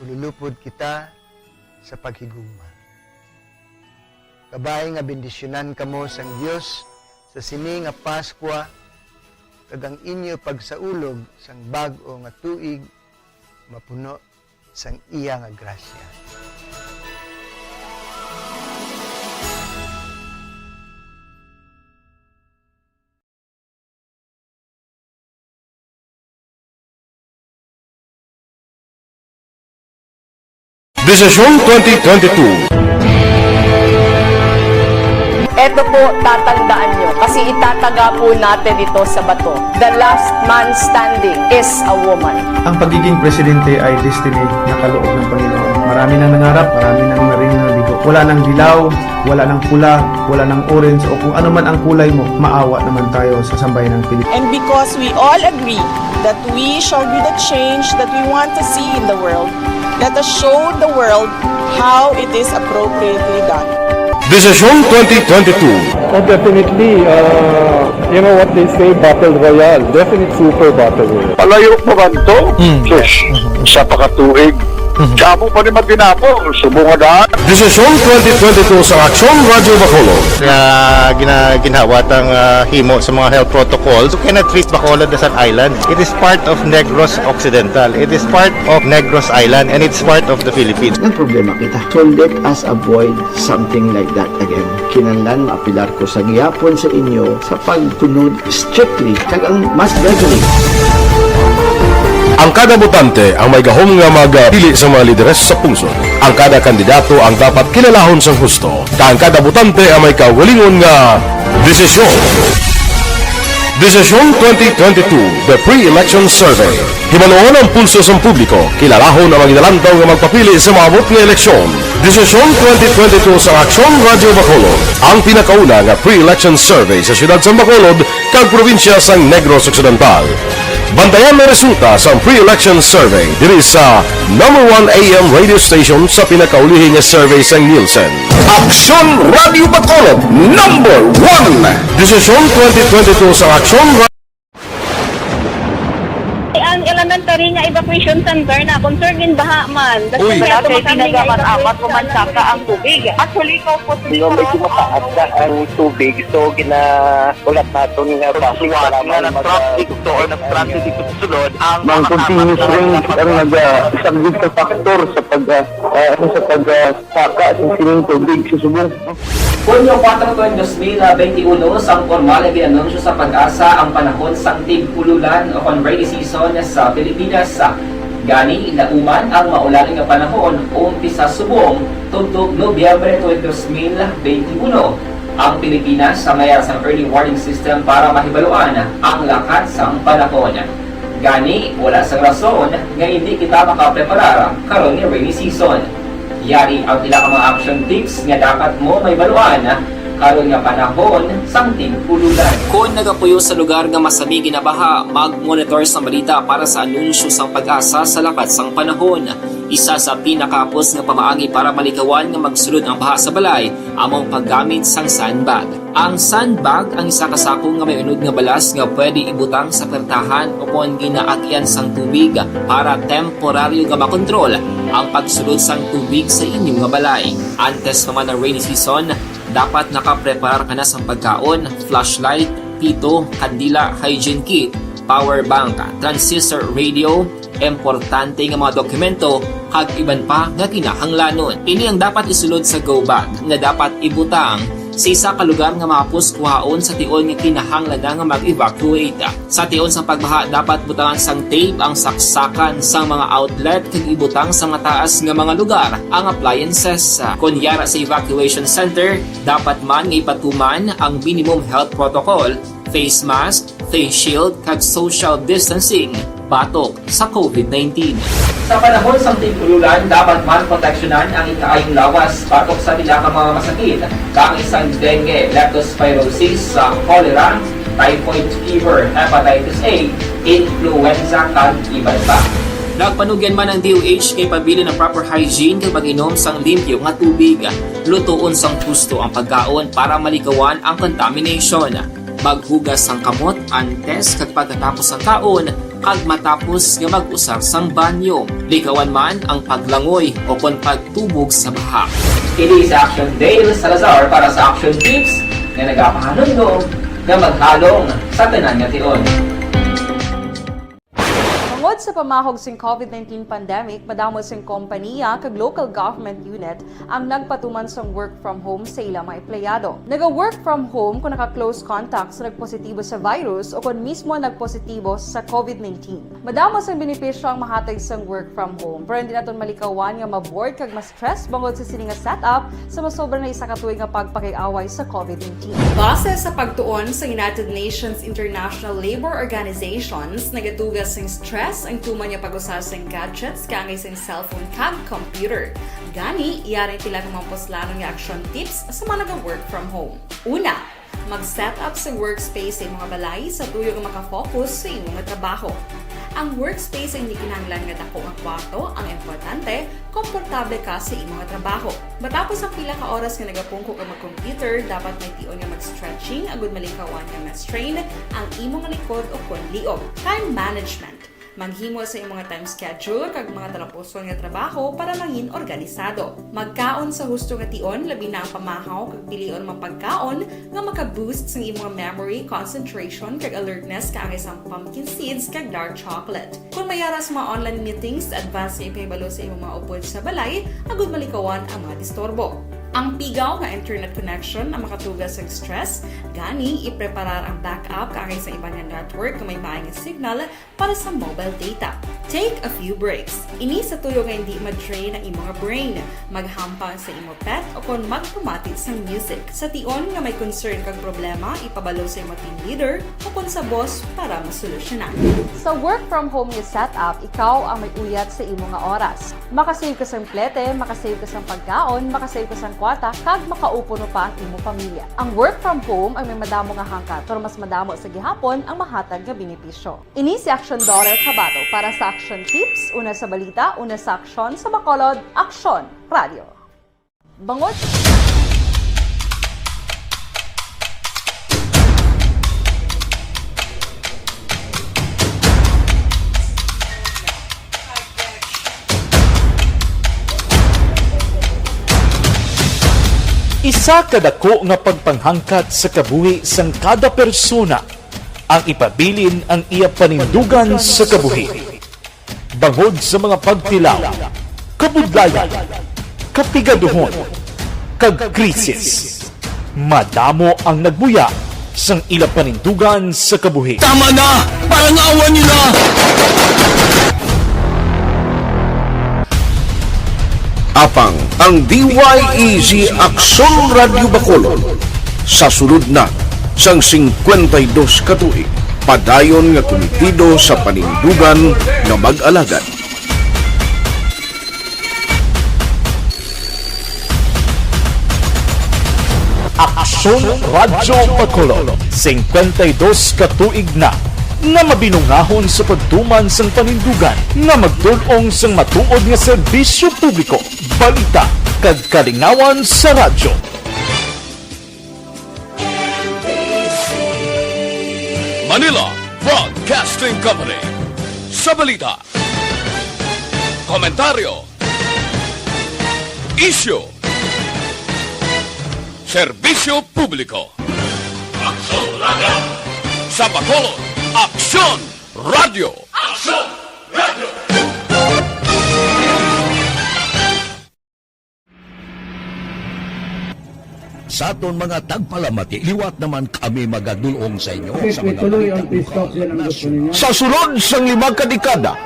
Ululupod kita sa paghigugma. Kabay nga bendisyonan kamo sang Dios sa sini nga Paskwa, kag ang inyo pagsaulog sang bag-o nga tuig mapuno sang iya nga grasya. Desisyon twenty twenty-two. Eto po, tatandaan nyo, kasi itataga po natin ito sa bato. The last man standing is a woman. Ang pagiging presidente ay destiny na kaloob ng Panginoon. Marami nang nangarap, marami nang maring naligo. Wala nang dilaw, wala nang pula, wala nang orange, o kung ano man ang kulay mo, maawa naman tayo sa sambayan ng Pilipinas. And because we all agree that we shall be the change that we want to see in the world, let us show the world how it is appropriately done. Desisyon twenty twenty-two. Oh, definitely. Uh, you know what they say, battle royale. Definitely super battle royale. Palayo pa man to? Sus, sa pakatuig. Damo pa ni matinapol, subong nga daan. Desisyon twenty twenty-two sa Aksyon Radyo Bacolod. Nga gina, ginhawat ang ah, himo sa mga health protocols. You cannot treat Bacolod as an island. It is part of Negros Occidental. It is part of Negros Island and it's part of the Philippines. Nagproblema kita. So let us avoid something like that again. Kinahanglan maapilar ko sa gihapon sa inyo sa pagtunod strictly kag ang mas regularly. Ang kada botante ang may gahom nga magpili sa mga lideres sa pungsod. Ang kada kandidato ang dapat kilalahon sang husto, kag ang kada botante ang may kaugalingon nga desisyon. Desisyon twenty twenty-two, The Pre-Election Survey. Hibaluon ang pulso sang publiko, kilalahon ang mga ginalantaw nga magpapili sa maabot nga eleksyon. Desisyon twenty twenty-two sa Aksyon Radyo Bacolod, ang pinakauna nga pre-election survey sa siyudad sang Bacolod kag probinsya sang Negros Occidental. Bantayan ang resulta sang pre-election survey diri sa number one A M radio station sa pinakaulihi nga survey sang Nielsen. Aksyon Radyo Bacolod, number one! Desisyon twenty twenty-two sa Aksyon Ra- Ang elementary nga evacuation center na concern in baha man. Uy. Kaya Wala kay tumakami nga ginagamit evacuation apat ko man center. Saka ang tubig. Actually, ikaw po Yung medyo mataas na ang tubig, so ginaulat naton nga base Suwat para nga mag- nag-traffic to or nag-transit dito sa sulod ang Ang mga continuous apat na rain mga ang nagasaglit sa factor sa pag ah, ah, ano, sa pag ah, saka sa sining tubig sa subong. Hunyo kuwatro, dos mil benti uno, sang pormal nga gin-anunsyo sa PAGASA ang panahon sang tig-ululan o kon rainy season sa Pilipinas. Gani, nauman ang maulan nga panahon umpisa subong tubtob Nobyembre twenty, dos mil benti uno. Ang Pilipinas may ara sang early warning system para mahibaluan ang lakat sang panahon. Gani, wala sang rason nga indi kita makapreparar karon nga rainy season. Yari ang pila ka mga action tips nga dapat mo mahibaluan karon nga panahon sang tig-ululan. Kon nagapuyo sa lugar nga masami ginabaha, mag-monitor sang balita para sa anunsyo sang PAGASA sa lakat sang panahon. Isa sa pinakahapos nga pamaagi para malikawan nga magsulod ang baha sa balay amo ang paggamit sang sandbag. Ang sandbag ang isa ka sako nga may unod nga balas nga pwede ibutang sa pertahan o kon ginaagyan sang tubig para temporaryo nga makontrol ang pagsulod sang tubig sa inyo nga balay. Antes pa man ang rainy season, dapat nakapreparar ka na sang pagkaon, flashlight, pito, kandila, hygiene kit, power bank, transistor radio, importante nga mga dokumento, kag iban pa nga kinahanglanon. Ini ang dapat isulod sa go bag nga dapat ibutang sa isa ka lugar nga mahapos kuhaon sa tion nga kinahanglan na nga mag-evacuate. Sa tion sang pagbaha, dapat butangan sang tape ang saksakan sang mga outlet kag ibutang sa mataas nga mga lugar ang appliances. Kon yara sa evacuation center, dapat man nga ipatuman ang minimum health protocol, face mask, face shield, kag social distancing batok sa COVID nineteen. Sa panahon sang tig-ululan, dapat man proteksyonan ang ikaayong lawas batok sa pila ka mga masakit, kaangay sang dengue, leptospirosis, sa cholera, typhoid fever, hepatitis A, influenza, kag iban pa. Nagpanugyan man ang DOH nga ipabilin ang proper hygiene kag mag-inom sang limpyo nga tubig. Lutoon sang husto ang pagkaon para malikawan ang contamination. Maghugas sang kamot antes kag pagkatapos sang kaon, Kag matapos nga mag-usar sang banyo, likawan man ang paglangoy o kon pagtubog sa baha. Ini si Action Dale Salazar para sa Action Tips nga nagapahanumdom nga maghalong sa tanan nga tion. Tungod sa pamahog sing COVID nineteen pandemic, madamo sing kompaniya kag local government unit ang nagpatuman sang work from home sa ila mga empleyado. Naga-work from home kung naka-close contact sa nagpositibo sa virus o kon mismo nagpositibo sa COVID nineteen. Madamo sang benepisyo ang mahatag sang work from home, pero hindi naton malikawan nga ma-bored kag ma-stress bangod sa sini nga setup sa masobra na isa ka tuig nga pagpakig-away sa COVID nineteen. Base sa pagtuon sa United Nations International Labor Organizations, nagatuga sing stress ang tuman nga pag-usa sing gadgets kaangay sing cellphone kag computer. Gani, yari ang pila ka mga puslanon nga action tips sa mga naga-work from home. Una, mag-set up sa workspace sa imong balay sa tuyo nga makafocus sa imo nga trabaho. Ang workspace ay hindi kinahanglan nga dako nga kwarto, ang importante, komportable ka sa imo nga trabaho. Matapos ang pila ka oras nga nagapungko ka mag-computer, dapat may tion nga mag-stretching agud malikawan nga ma-strain ang imo nga likod o kon liog. Time management. Maghimo sa imo nga time schedule kag mga talapuson nga trabaho para mangin organisado. Magkaon sa husto nga tion, labi na ang pamahaw kag pilion mga pagkaon nga maka-boost sang imo nga memory, concentration, kag alertness kaangay sang pumpkin seeds kag dark chocolate. Kung may ara sa mga online meetings, advance nga ipahibalo sa imo mga upod sa balay agud malikawan ang mga disturbo. Ang pigaw nga internet connection ang makatuga sang stress, gani ipreparar ang backup kaangay sa iban nga network nga may maay nga signal para sa mobile data. Take a few breaks. Ini sa tuyo nga hindi ma-drain ang imo nga brain. Maghampang sa imo pet o kon magpamati sang music. Sa tion nga may concern kag problema, ipabalo sa imo team leader o kon sa boss para masolusyonan. Sa work from home nga setup, ikaw ang may uyat sa imo nga oras. Makasave ka sang plete, makasave ka sang pagkaon, makasave ka sang kwarta, kag makaupo no pa ang imo pamilya. Ang work from home ay may madamo nga hangkat, pero mas madamo sa gihapon ang mahatag nga benepisyo. Ini si Action Daughter Kabato para sa Action Tips, una sa balita, una sa aksyon, sa Bacolod, Aksyon Radio. Bangod. Isa ka dako nga pagpanghangkat sa kabuhi sang kada persona ang ipabilin ang iya panindugan sa kabuhi. Bangod sa mga pagtilaw, kabudlayan, kapigaduhon, kag krisis, madamo ang nagbuya sang ila panindugan sa kabuhi. Tama na! Parangawan niyo na! Apang ang D Y E G Aksyon Radyo Bacolod sa sulod na sang singkwenta y dos ka tuig, padayon nga kumitido sa panindugan nga mag-alagad. Aksyon Radyo Bacolod, singkwenta y dos ka tuig na nga mabinungaon sa pagtuman sang panindugan nga magdul-ong sang matuod nga serbisyo publiko, balita, kag kalingawan sa radyo. Manila Broadcasting Company. Sa balita, komentaryo, isyu, serbisyo publiko. Aksyon Radyo. Sa Bacolod, Aksyon Radyo. Aksyon Radyo. Sa aton mga tagpalamati, liwat naman kami magadul-ong sa inyo sa mga balita lokal, nasyonal. Sa sulod sang lima ka dekada,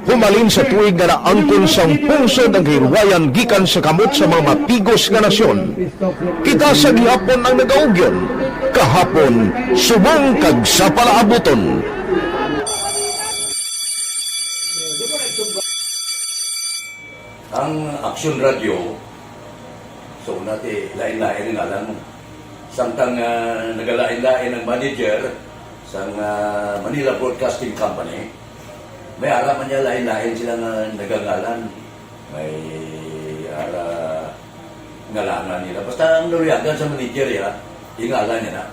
humalin sa tuig nga naangkon sang pungsod ang kahirwayan gikan sa kamot sa mga mapigos nga nasyon. Kita sa gihapon ang nagaugyon, kahapon subong kag sa palaabuton. Ang Aksyon Radyo, so, una ti, lain-lain ang ngalan mo. Samtang, ah, nagalain-lain ang manager sang, ah, Manila Broadcasting Company, may ara man niya lain-lain sila nga nagangalan. May ara ngalangan nila. Basta ang naluyagan sa manager, ya, ingalan niya na.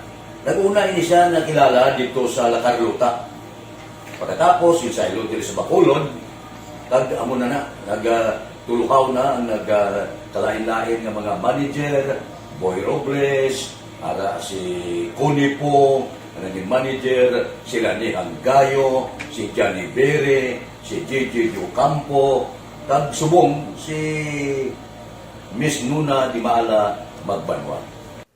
Nag-una ini siya nakilala dito sa La Carlota. Pagkatapos, yung sa ilog diri sa Bacolod, kag amo na na, nagtulukaw na ang nagkalain-lain nga mga manager, Boy Robles, ara si Connie Pong, ang naging manager, sila ni Hanggayo, si Johnny Bere, si J J Ocampo, kag subong si Miss Nuna Dimala Magbanwa.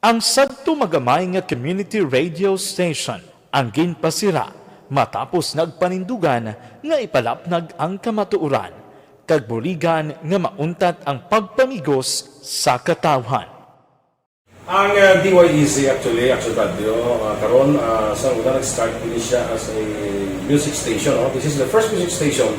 Ang sadto magamay nga community radio station ang ginpasira matapos nagpanindugan nga ipalapnag ang kamatuoran kag buligan nga mauntat ang pagpamigos sa katawhan. Ang uh, D Y E Z actually, Action Radio, uh, karon uh, sa una nag-start ini siya as a music station. No? This is the first music station.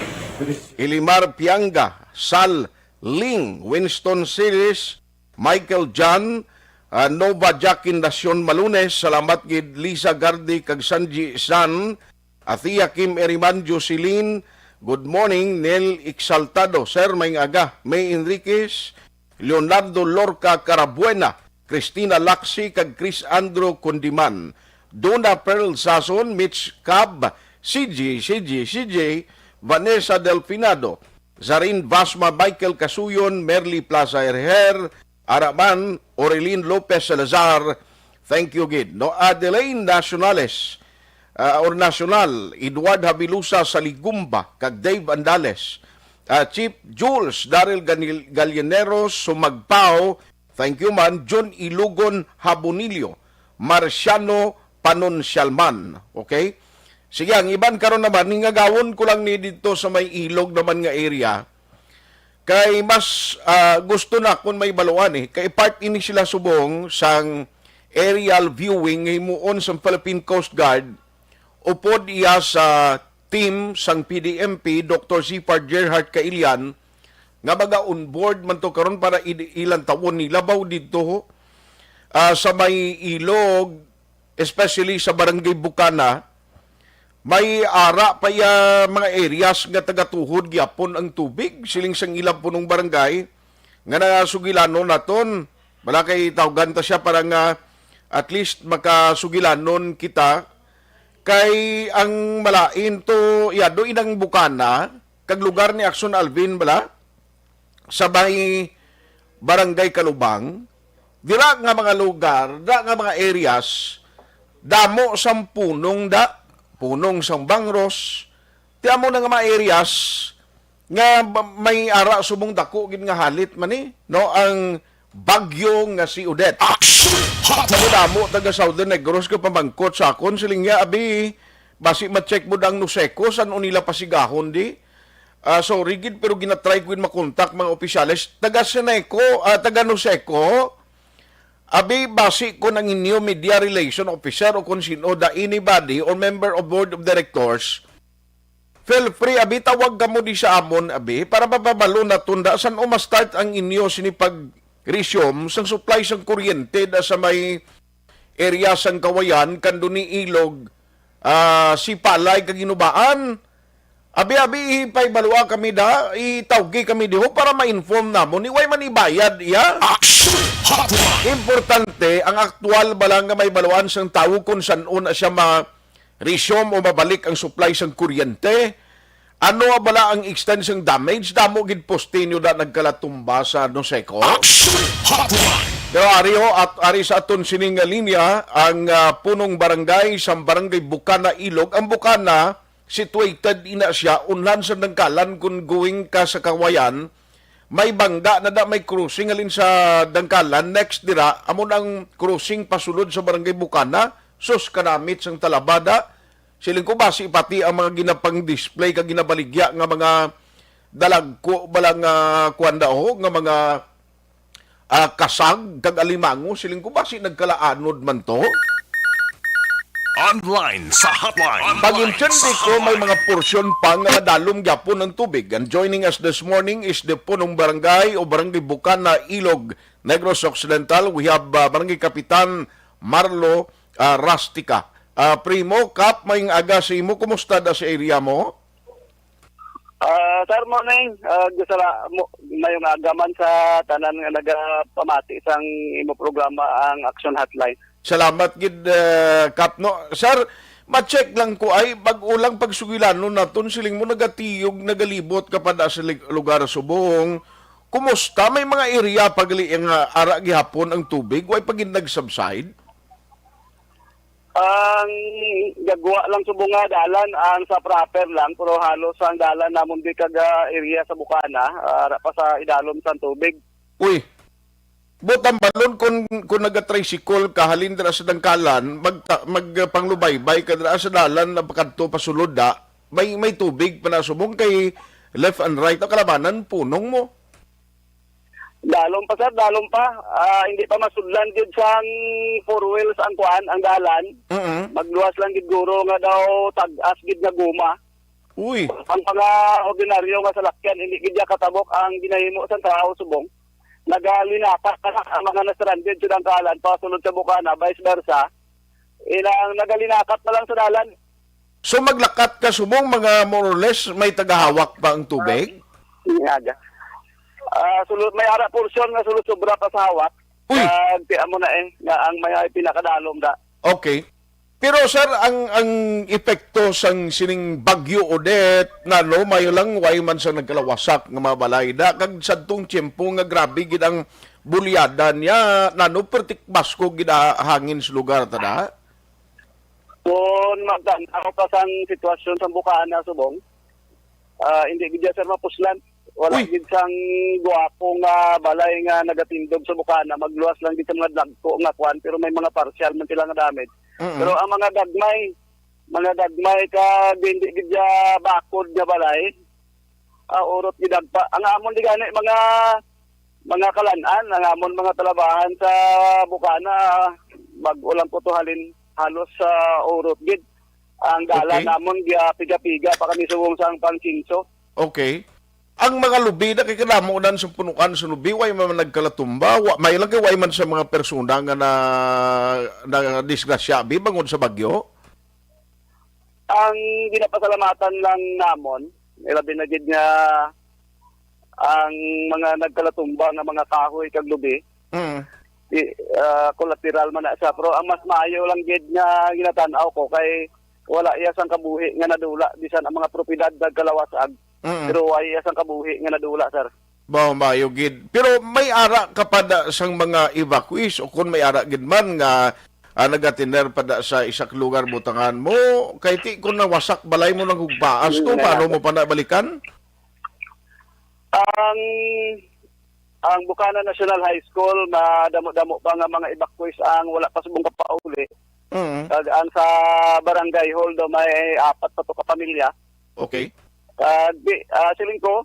Ilimar Pianga, Sal Ling, Winston Siris, Michael John, uh, Nova Jackin Nacion Malunes, salamat gid Lisa Gardi kag Sanji San, Athea Kim Eriman, Jocelyn, good morning, Nel Exaltado, Sir, may aga, May Enriquez, Leonardo Lorca Carabuena, Christina Laxi, kag Chris Andrew Condiman, Dona Pearl Sason, Mitch Cab, C J, C J, C J, Vanessa Delfinado, Zarin Vasma, Michael Casuyon, Merly Plaza Herher, Araman, Orelin Lopez Salazar, thank you gid. No, Adeline Nacionales, uh, or Nacional, Edward Habilusa Saligumba, kag Dave Andales, uh, Chief Jules Daryl Ganil- Gallianeros Sumagpao, thank you man, John Ilugon Habonillo, Marciano Panunsialman. Okay? Sige, ang iban karon naman, hingagawon ko lang ni dito sa may ilog naman nga area. Kay mas uh, gusto na kung may baluan eh. Kay part ini sila subong sang aerial viewing nga himuon sang Philippine Coast Guard upod iya sa team sang P D M P, Doctor Zifar Gerhard Kailian, nga maga-onboard man to karon para ilantawon ni labaw didto uh, sa may ilog, especially sa Barangay Bukana, may ara pa ya mga areas nga tagatuhod gyapon ang tubig, siling sang ilang punong barangay nga nasugilanon naton. Wala kay tawgan ta siya para nga at least makasugilanon kita kay ang malain to yado inang Bukana kag lugar ni Action Alvin bala sa may Barangay Kalubang, dira nga mga lugar, dira nga mga areas, damo sang punong da, punong sang bangros, ti amo na nga mga areas nga may ara subong dako gid nga halit man ni, no, ang bagyo nga si Odette. Action Hotline! Damo taga Southern Negros ka pamangkot sa akon, siling niya, abi, basi ma-check mo dang Noseco, san-o nila pasigahon di? Uh, sorry gid, pero ginatry ko gid makontak mga opisyales. Taga Seneco, uh, taga Noseco, abi basi ko nang inyo media relation officer o kung sino, the anybody or member of board of directors, feel free, abi, tawag kamo di sa amon, abi, para mapabalo naton da san-o ma-start ang inyo sini pag-resume sang supply sang kuryente da sa may area sang Kawayan, Kandoni, Ilog, uh, Sipalay kag Ginubaan. Abi-abi, ipahibalua kami da, itawgi kami diho para ma-inform namon ni way man ibayad iya. Action Hotline! Importante, ang aktual ba lang nga may baluan sang tawo kung san-o na siya ma-resume o mabalik ang supply sang kuryente. Ano bala ang extent sang damage? Damo gid poste nyo da nagkalatumba sa Noseco. Action Hotline! Pero ari ho, at ari sa aton sining nga linya, ang uh, punong barangay sa barangay Bukana, Ilog. Ang Bukana, situated ina siya unhan sa Dangkalan kung going ka sa Kawayan. May bangga na da, may crossing halin sa Dangkalan. Next dira, amo ang crossing pasulod sa barangay Bukana. Sus, kanamit sang talabada. Siling ko basi pati ang mga ginapang-display kag ginabaligya nga mga dalagko bala nga kuan daw, nga mga uh, kasag kag alimango, siling ko basi nagkalaanod man to. Online sa hotline. Pag-intindi ko, may mga porsyon pa nga nadalom gyapon ng tubig. And joining us this morning is the punong barangay o barangay Bukana, Ilog, Negros Occidental. We have uh, Barangay Kapitan Marlo uh, Rastica. Uh, Primo, Kap, may aga sa imo. Kumusta da sa area mo? Uh, sir, morning. Uh, gusto na, mo, mayong aga man sa tanan nga nagapamati sang imo programa ang Action Hotline. Salamat gid, uh, Kap. No? Sir, Ma-check lang ko, ay, bag-o lang pagsugilanon naton, siling mo nagatiyog, nagalibot ka pa da sa lig-, lugar subong. Kumusta? May mga area pa gali nga ara gihapon ang tubig, way pa gid nag-subside? Ang gagwa lang subong nga dalan, ang sa proper lang, pero halos ang dalan namon di kag, ah, area sa Bukana, ah, ara pa sa idalom sang tubig. Uy, butang balon kung, kung naga-tricycle ka, halin dira sa Dangkalan, magta-, magpanglubaybay ka dira sa dalan na pakadto pasulod da, may, may tubig pa na subong kay left and right, ang kalabanan, punong mo. Dalom pa, sir, dalom pa. Ah, hindi pa masudlan gid sang four wheels ang kuan, ang dalan. Mm-mm. Magluwas lang gid guro nga daw tag-as gid nga guma. Uy. Ang mga ordinaryo nga salakyan, hindi gid niya katabok ang ginahimo sang tawo subong. Nagalinakat na ang mga na-stranded sa Dangkalan, pasulod sa Bukana, vice versa. Ilang nagalinakat na lang sa dalan. So, maglakat ka subong mga more or less may tagahawak pa ang tubig? Inaga. Ah, sulod, may ara portion nga sulod sobra pa sa hawak. Uy! Kag, ti amo na eh, nga ang may pinakadalom da. Okay. Pero, sir, ang, ang epekto sang sining Bagyo Odette, nano, mayo lang, way man sa nagkalawasak nga mga balay da, kag sadtong tiyempo nga grabe gid ang bulyada niya, nano, pertik basko gid ang hangin sa lugar ta da? Kung magtan-aw ka sang sitwasyon sa Bukana subong, ah, hindi gid siya, sir, mapuslan. Wala Uy! gid sang guwapo nga balay nga nagatindog sa Bukana. Magluwas lang gid sa mga dagko nga kuan, pero may mga partial man sila nga damage. Mm-mm. Pero ang mga gagmay, mga gagmay ka hindi gid siya bakod nga balay, ah, urot gid agpa. Ang amon di gani, mga, mga kalan-an, ang amon mga talabahan sa Bukana, bag-o lang ko to halin, halos sa urot gid. Ang dalan Okay. namon, giya piga-piga pa kami subong sang pangsinso. Okay. Ang mga lubi na kay kadamo nan sa punuan sa lubi, way man nagkalatumba, wa, may lang kay way man sa mga persona nga na, na disgrasya, abi, bangod sa bagyo? Ang ginapasalamatan lang namon, ilabi na gid nga ang mga nagkalatumba nga mga kahoy kag lubi, Mm. i-, ah, collateral man na siya. Pero ang mas maayo lang gid nga ginatan-aw ko kay wala iya sang kabuhi nga nadula, bisan ang mga propiedad nagkalawas-ag. Mm. Pero wala iya sang kabuhi nga nadula, sir. Mao, maayo gid. Pero may ara ka pa da sang mga evacuees o kung may ara gid man nga, ah, nagatiner pa da sa isa ka lugar butangan mo, kay ti kung nawasak balay mo nang hugpaas to, Mm, paano mo pa na balikan? Ang, ang Bukana National High School, madamo-damo pa nga mga evacuees ang wala pa subong kapauli. Mm. Kag ang sa barangay hall daw may apat pa to ka pamilya. Okay. Kag di, ah, siling ko,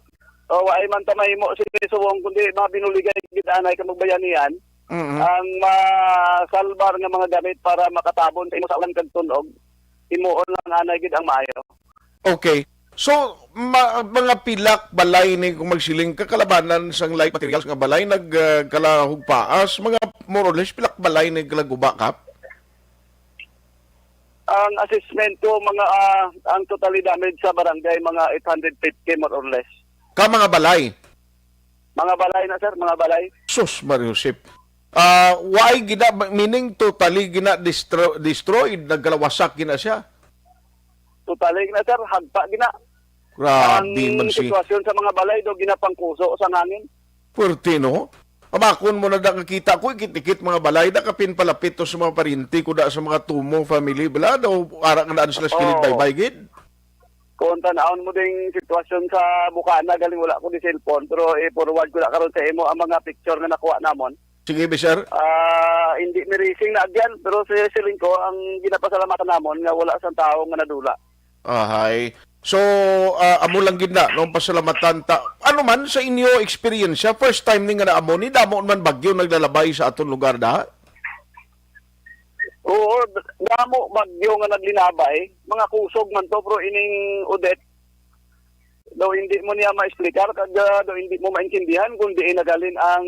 oh, waay man ta mahimo sini subong, kundi mabinuligay gid anay ka magbayanihan. Mm. Ang masalbar nga mga gamit para makatabon sa imo sa ulan kag tunog, himuon lang anay gid ang maayo. Okay. So, ma-, mga pilak balay ni kung magsiling ka kalabanan sang light materials nga balay nag, ah, kalahugpaas, mga more or less pilak balay ni kalaguba, Kap? Ang assessment ko, mga, ah, ang totally damage sa barangay, mga eight hundred fifty more or less. Ka mga balay? Mga balay na, sir, mga balay. Sus, Mario Josep. Ah, why gina, meaning totally gina destro-, destroyed, nagkalawasak gina siya? Totally na, sir, hagpa gina. Grabe Ang man si sitwasyon sa mga balay do ginapangkuso sa hangin. Puwerte, no? Amakon mo na da nga kita ko, ikit-ikit mga balay da, kapin palapit to sa mga paryente ko da sa mga Tumo family, bala, daw ara nga daan sila sa kilid Oo. baybay gid. Kung tanawon mo ding sitwasyon sa Bukana, galing wala ko di cellphone, pero i-forward ko na karon sa imo ang mga picture nga nakuha namon. Sige, bi, sir. Ah, hindi mi racing na agyan, pero si siling ko, ang ginapasalamatan namon nga wala sang tawo nga nadula. Ahay. So, ah, amo lang gid na, no, pasalamatan ta. Ano man sa inyo eksperyensya, first time ni nga naamo ni, damo man bagyo naglalabay sa aton lugar da? Oo, damo bagyo nga naglinabay. Mga kusog man to, pero ining Odette, daw hindi mo niya ma-explicar, kag, ah, daw hindi mo maintindihan kung diin nagalin ang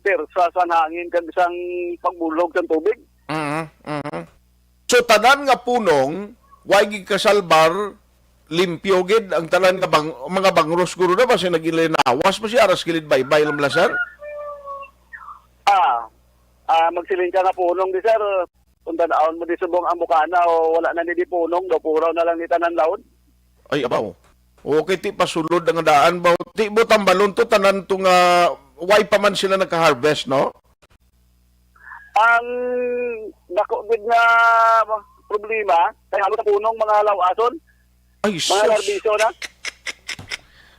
persa sang hangin kag sang pagbulog sang tubig. Mhm, mhm. So, tanan nga punong, way gid kasalbar, limpyo gid ang tanan nga bang-, mga bangros guro na ba siya nagilinawas pa siya, aras kilid baybay lang bala, sir? Ah, ah, magsiling ka nga punong di, sir. kung tan-awon mo di subong ang bukana, o wala na ni di punong, daw puraw na lang ni tanan laod. Ay, abaw. Okay, ti pasulod ang daan ba? Ti mo tambalon to, tanan to nga, why pa man sila nagka-harvest, no? Ang dako gid nga problema, kay halos sa punong mga lawason, Ay, mga sus. Larbiso na.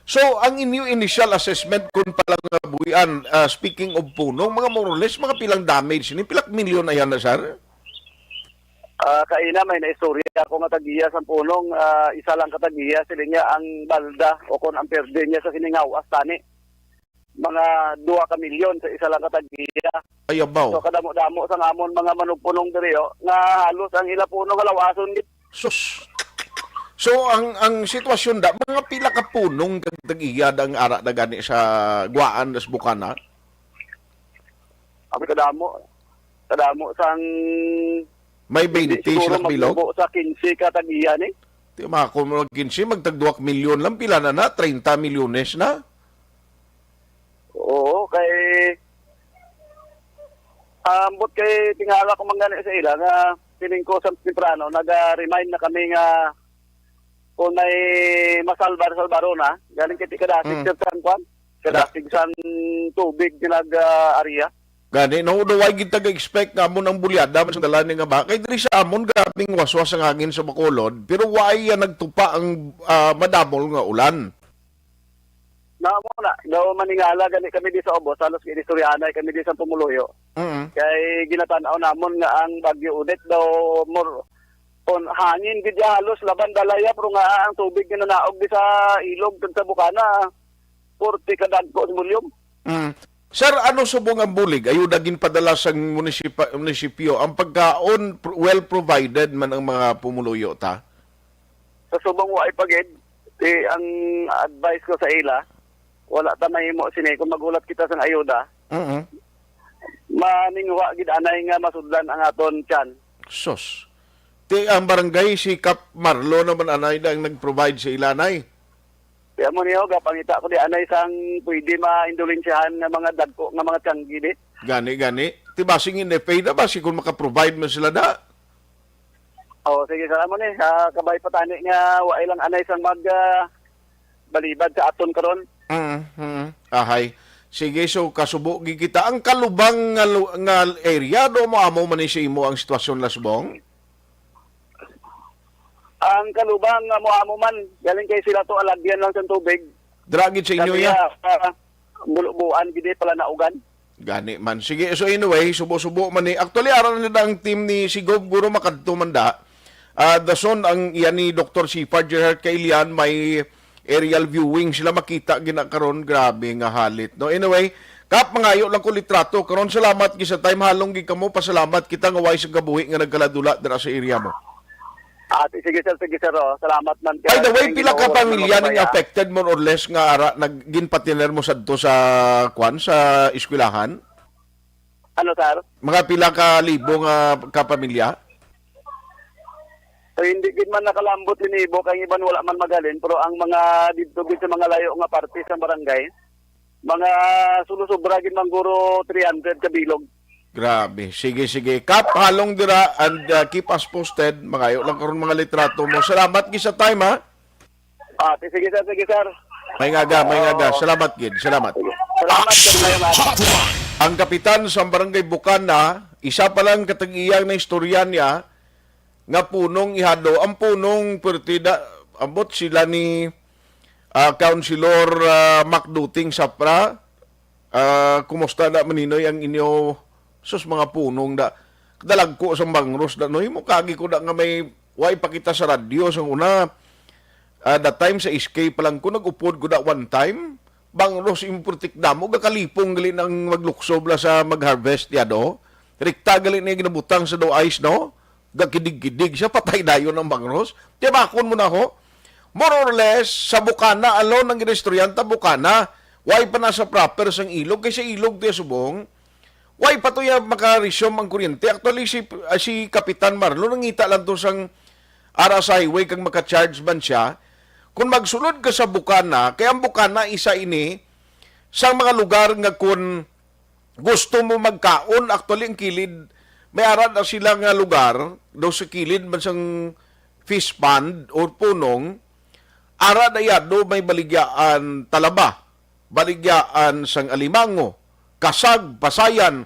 So, ang inyo initial assessment kung pala nga buhian, ah, speaking of punong, mga more or less, mga pilang damage ni, pilak milyon ayan na, sir? Ah, kaina may naistorya ako nga tagiya sa punong, ah, isa lang ka tagiya, sila niya ang balda o kung ang perde niya sa siningaw, astani. Mga dua ka milyon sa isa lang ka tagiya. Ay, abaw. So, kadamo-damo sa amon mga manugpunong diri, oh, nga halos ang ila puno nga lawason gid. Sus. So, ang, ang sitwasyon da, mga pila ka punong kag tag-iya da ang ara na gani sa Guaan, das Bukana? Ang kadamo, kadamo sang May hindi twenty siguro sila bilog? Magtubo sa quince ka tag-iya ni. Di ba, kung mag quince, magtag dua milyon lang, pila na na? Treinta milyones na? Oo, kay, ah, ambot kay tingala ko man gani sa ila nga sining ko sa temprano, naga-remind na kami nga kung may masalbar-salbaro na, galing kay ti kadasig Mm. sir sang kwan, kadasig sang tubig nga nag, ah, area. Gani, no, daw way gid taga-expect nga amon ang bulyada man sa dalan ni nga ba. Kay diri sa amon, grabing waswas ang hangin sa Bacolod, pero way, ah, nagtupa ang, ah, madamol nga ulan. Namo na, daw maningala gani kami di sa ubos, halos ginistoryahanay kami di sa pumuluyo. Mm. Kay ginatan-aw namon nga ang Bagyo Odette daw more on hangin gid ya halos laban dalaya, pero nga ang tubig nga nanaog di sa ilog kag sa bukana, forty ka dagko sa volume. Mm. Sir, ano subong ang bulig? Ayuda ginpadala sang munisipa-, munisipyo. Ang pagkaon, pr-, well provided man ang mga pumuluyo ta? Sa subong wa ay pagid, ti ang advice ko sa ila, wala ta mahimo sini kung maghulat kita sang ayuda. Mhm. Maninguha gid anay nga masudlan ang aton tiyan. Sus. Ti ang barangay, si Kap Marlo naman anay na ang nag-provide sa ila, nay. Kaya mo niyo, gapangita ko di anay sang pwede ma-indulensyahan nga mga dagko nga mga tiyanggi di. Gani, gani. Ti basing in F A na ba, si kung makaprovide man sila da? Oh, sige, salamat ni. Ah, kabay pa tani nga wa ilang anay sang mag, ah, balibad sa aton karon. Mm, mm. Ahay. Sige, so kasubo gid kita. Ang Kalubang nga lu-, nga area, do mo amo man ni sa imo ang sitwasyon, Lasbong? Ang Kalubang nga mo amo man, galing kay sila to alagyan lang sa tubig. Dira gid sa inyo Kami, ya? Ah, bulubuan gid pala naugan. Gani man. Sige, so anyway, subo-subo man ni. Actually, aron na ang team ni si Gov Guro makadto man da. Ah, dason ang iya ni Doktor Sifar Gerhard Kailian, may aerial viewing sila, makita gina karon. Grabe nga halit, no? Anyway, Kap, mangayo lang ko litrato karon. Salamat gid sa time, halong gid kamo. Pasalamat kita nga way sa kabuhi nga nagkaladula dira sa area mo. Ah, sige, sir, sige, sir, oh. Salamat man. By the way, pila ka pamilya ning affected, more or less, nga ara nag-, ginpatiner mo sadto sa, kwan, sa eskwelahan? Ano, sir? Mga pila ka libo nga kapamilya? So, hindi gid man nakalambot ni Nibo, kay ang iban wala man magalin, pero ang mga didto gid sa mga layo nga parte sa barangay, mga sulo-sobra gid man guro three hundred ka bilog. Grabe. Sige, sige. Kap, halong dira and, uh, keep us posted. Mangayo lang karon mga litrato mo. Salamat gid sa time, ha? Ah, sige, sir, sige, sir. May ngaga, may ngaga. Oo. Salamat gid. Salamat. Salamat, sir, salamat. Ang kapitan sa Barangay Bukana, isa pa lang katag-iyang na istorya niya nga punong ihado. Ang punong, pertida, abot sila ni, ah, Councilor, ah, Mac Duting Sapra. Ah, kumusta da, Maninoy, ang inyo, sus, mga punong da? Kadalagko sang bangros da, no? Himo kagi ko da nga may, way pakita sa radyo sang una. Ah, that time sa S K pa lang ko, nag-upod ko da one time. Bangros, impertik damo, gakalipong gali nang magluksob la sa mag-harvest ya do. Rikta gali ni ginabutang sa do ice, no? Gakidig-kidig siya, patay dayon ang bangros. Tiyabakon mo na ho. More or less, sa Bukana alone ang ginaistoryahan ta, Bukana. Way pa na sa proper sang ilog, kay sa ilog tiya subong, way pa to ya maka-resume ang kuryente. Actually, si, ah, si Kapitan Marlon, nangita lang to sang aras highway kag maka-charge man siya. Kung magsulod ka sa Bukana, kay ang Bukana isa ini sa mga lugar nga kung gusto mo magkaon, actually, ang kilid, May ara na sila nga lugar, daw sa kilid man sang fish pond or punong, ara na iya do may baligyaan talaba, baligyaan sang alimango, kasag, pasayan,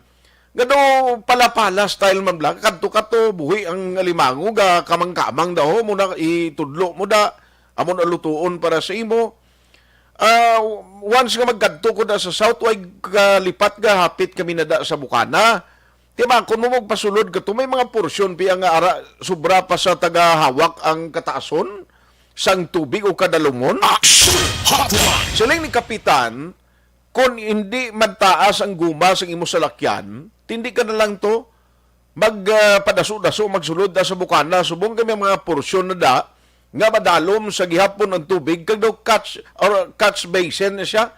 nga daw pala-pala style man bala, kadto-kadto, buhi ang alimango, ga kamang-kamang daw, mo na itudlo mo da, amo na lutuon para sa imo. Ah, once nga magkadto ko na sa South, way kalipat nga hapit kami na da sa Bukana. Timakon mo magpasulod ka to, may mga porsyon piya nga ara, sobra pa sa tagahawak ang kataason sang tubig o kadalumon. Action Hotline! Siling ni Kapitan, kung hindi magtaas ang guma sang imo salakyan, tindi ka na lang to, mag, ah, padaso-daso, magsulod na sa Bukana, subong kami mga porsyon na da, nga madalom sa gihapon ang tubig, kag daw catch, or catch basin na siya.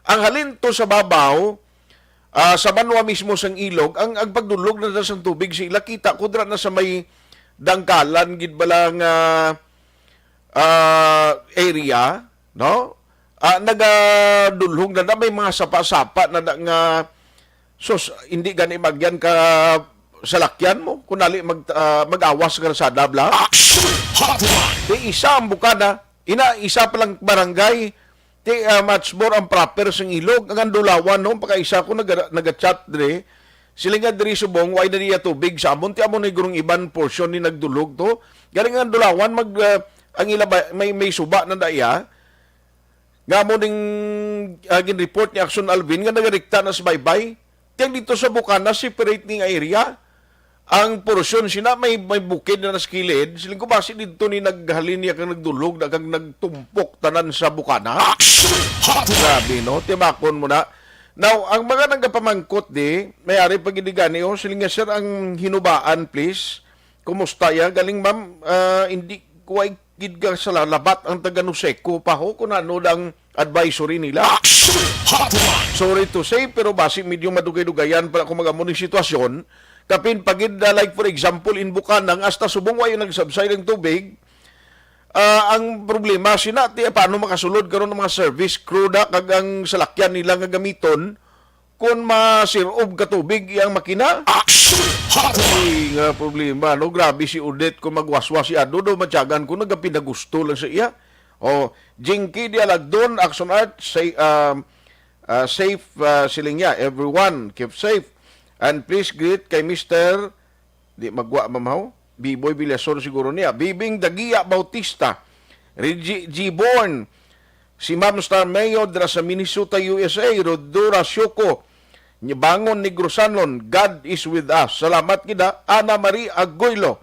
Ang halin to sa babaw, ah, sa banwa mismo sang ilog, ang, ang pagdulog na, na sang tubig sa ila, kita ko dira na sa may dangkalan, gid bala nga, ah, area, no? Ah, nagadulhog na, na may mga sapa-sapa na, na nga, sus, hindi gani magyan ka salakyan mo, kung nali mag, ah, mag-awas ka sa dabla. Action Hotline! Di isa ang Bukana, ina, isa pa lang barangay, ti, ah, much more ang proper sang ilog, ang Andulawan, no? Pagkaisa ko naga-, naga-chat diri, sila nga diri subong, way na niya tubig sa amon, ti amon ni gurong iban portion ni nagdulog to. Galing ang Andulawan, mag, ah, ang ila ba, may, may suba na daya, nga mo ning, ah, gin-report ni Action Alvin nga nagarikta na sa baybay. Tiyang dito sa Bukana, separate ning area. Ang porosyon sina may, may bukid na naskilid. Siling ko basi dito ni naghalin niya kang nagdulog na kang nagtumpok tanan sa Bukana. Action Hotline! Grabe, no? Timakon mo na. Now, ang mga nagapamangkot di, may ari pa gid gani, oh, siling nga, "Sir, ang hinubaan, please." Kumusta ya? Galing, ma'am, ah, hindi ko ay gid ka sa lalabat ang taga Nuseco pa ho kung ano ang advisory nila. Action Hotline! Sorry to say, pero basi medyo madugay-dugayan pa ako mag-amo ning sitwasyon. Kapin pagid na, like, for example, in Bukanang, hasta subong wa yung nagsabsay ng tubig. Ah, ang problema, sina, ti, paano makasulod karon ang mga service crew na kag ang salakyan nila nga gamiton? Kon masirob ka tubig iyang makina? Action Hotline! Ay, nga problema, no? Grabe si Odette kung magwaswas si Ado, do matyagan ko, nagapinagusto lang sa iya. Oh, Jinky Dialagdon, Action Art, say, um, uh, safe, uh, siling niya. Everyone, keep safe. And please greet kay Mister Di magwa, ma'am, haw? Biboy Villasor siguro niya. Bibing Dagia Bautista. Reggie G. Bourne. Si Ma'am Star Mayo dira sa Minnesota, U S A. Rodora Sioko. Bangon Negros Sanlon. God is with us. Salamat gid, ha. Ana Marie Agoylo.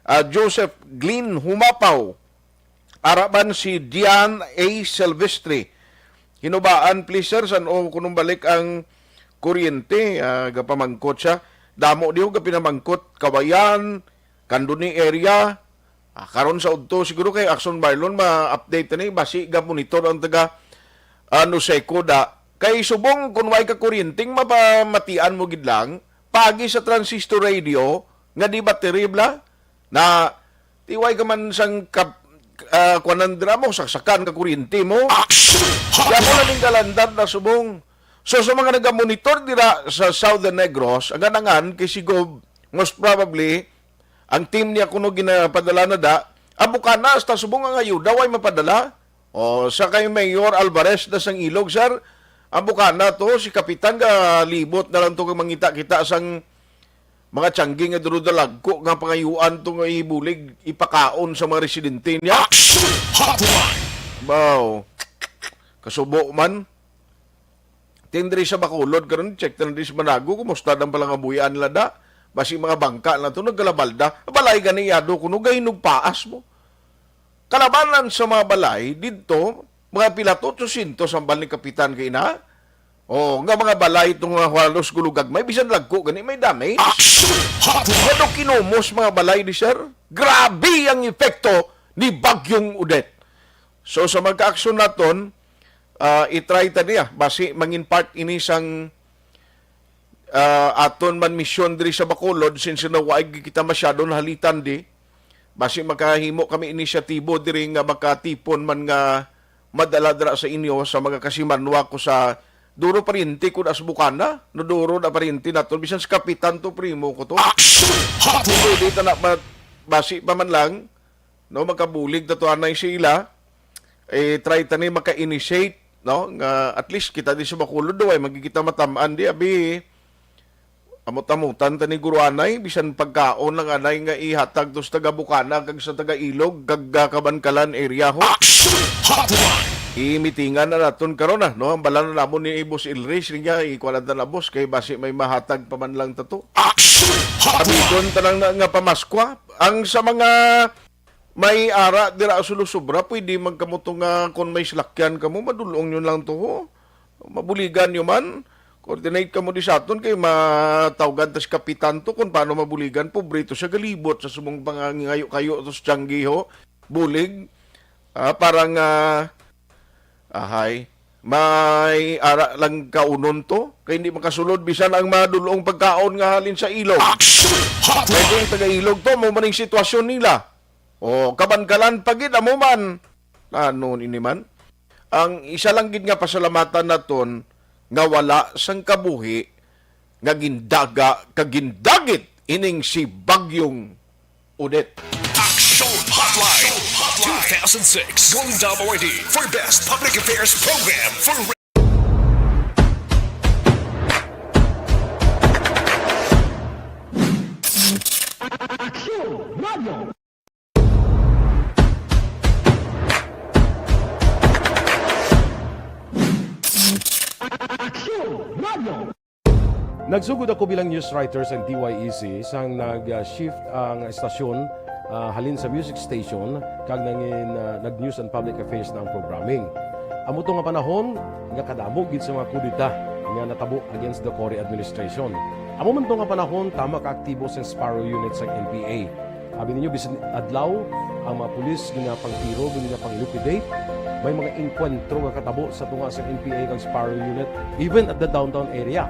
Ah, Joseph Glyn Humapaw. Ara man si Dian A. Silvestre. Hinubaan, please, sir, san-o kunong balik ang kuryente? Ah, gapamangkot siya. Damo diho gapinamangkot, Kawayan, Candoni area. Ah, karon sa udto, siguro kay Action Marlon, ma-update na ni, basi ga-monitor ang taga, ah, Nuseco da. Kay subong, kung way ka kuryente, mapamatian mo gid lang, pagi sa transistor radio, nga di battery bla, na tiway ka man sang kap-, ah, kuwanan dira mo, saksakan ka kuryente mo. Action! Kaya mo na ning kalandar na subong. So, sa mga nagamonitor dira sa Southern Negros, ang anangan kay si Gob, most probably, ang team niya kuno ginapadala na da, ang Bukana, hasta subong ang ayuda, way mapadala. O, sa kay Mayor Alvarez na sang Ilog, sir, ang Bukana to, si Kapitan, galibot na lang to kag mangita-kita sang mga tiyanggi nga duro dalagko nga pangayuan to nga ibulig, ipakaon sa mga residente niya. Action Hotline! Baw, kasubo man. Tindri sa Bacolod karon, check na diri sa Manago, kumusta ang palangabuhian nila da? Basi mga bangka na to, nagkalabalda. Balay gani yado kuno, gahinugpaas mo. Kalabanan sa mga balay didto, mga pila to, two hundred ang bal ni Kapitan kay na. O, nga mga balay itong mga halos gulugagmay, bisan lagko gani, may damage. Action Hotline! Ano kinumos mga balay ni sir? Grabe ang epekto ni Bagyong Odette. So, sa magka-aksyon naton, ah, i-try ta niya. Basi, mangin part ini sang, ah, aton man misyon diri sa Bacolod, since na waig kita masyado nahalitan di. Basi, makahimo kami inisyatibo diri nga makatipon man nga madala dira sa inyo sa mga kasimanwa ko sa Duro pariente ko na sa bukana, no, duro na pariente naton, bisan sa kapitan to, primo ko to. Action Hotline! Pwede ta na ba-, basi pa man lang, no, makabulig ta to anay sa ila, eh, try ta ni maka-initiate, no, nga at least kita di sa Bacolod, do, ay magkikita matam-an di, abi, amot-amutan ta ni Guruanay, bisan pagkaon lang anay nga ihatag to sa taga Bukana kag sa taga Ilog kag, ah, Kabankalan area, ho. Action Hotline! Imitingan na naton karon, ah, no? Ang bala na namon ni Boss Ilris, niya, ikuan na, boss, kay basi may mahatag pa man lang ta to. Action Hotline! Amigon ta lang na nga pamaskwa. Ang sa mga may ara dira sulusubra, pwede man kamo to nga kung may salakyan kamo, madulong nyo lang to, ho. Mabuligan nyo man. Coordinate kamo di sa aton kay matawgan tas kapitan to kung paano mabuligan. Pobre to siya, galibot sa sumong pangangayo-kayo to sa tiyanggi, ho. Bulig. Ah, para nga, ahay, may ara lang kaunon to. Kay hindi makasulod bisan ang madulong pagkaon nga halin sa ilog. Action Hotline! Pwede ang taga-ilog to, mo maning sitwasyon nila. O, kabankalan pa gid, amo man. Ano ini man? Ang isa lang gid nga pasalamatan naton nga wala sang kabuhi nga gindaga kag gindagit ining si Bagyong Odette. Action Hotline, two thousand six Golden Dome Awardee for Best Public Affairs Program for Action Radio. Nagsugod ako bilang news writer sa D Y E C sang nag-shift ang estasyon, ah, halin sa music station kag nangin, ah, nag-news and public affairs na ang programming. Amo to nga panahon nga kadamo gid sa mga kudeta nga natabo against the Cory administration. Amo man to nga panahon tama ka aktibo sa Sparrow Unit sa N P A. Abi ninyo, bisan adlaw, ang mga pulis ginapangtiro, ginapang-liquidate. May mga engkwentro nga katabo sa tunga sa N P A kag Sparrow Unit, even at the downtown area.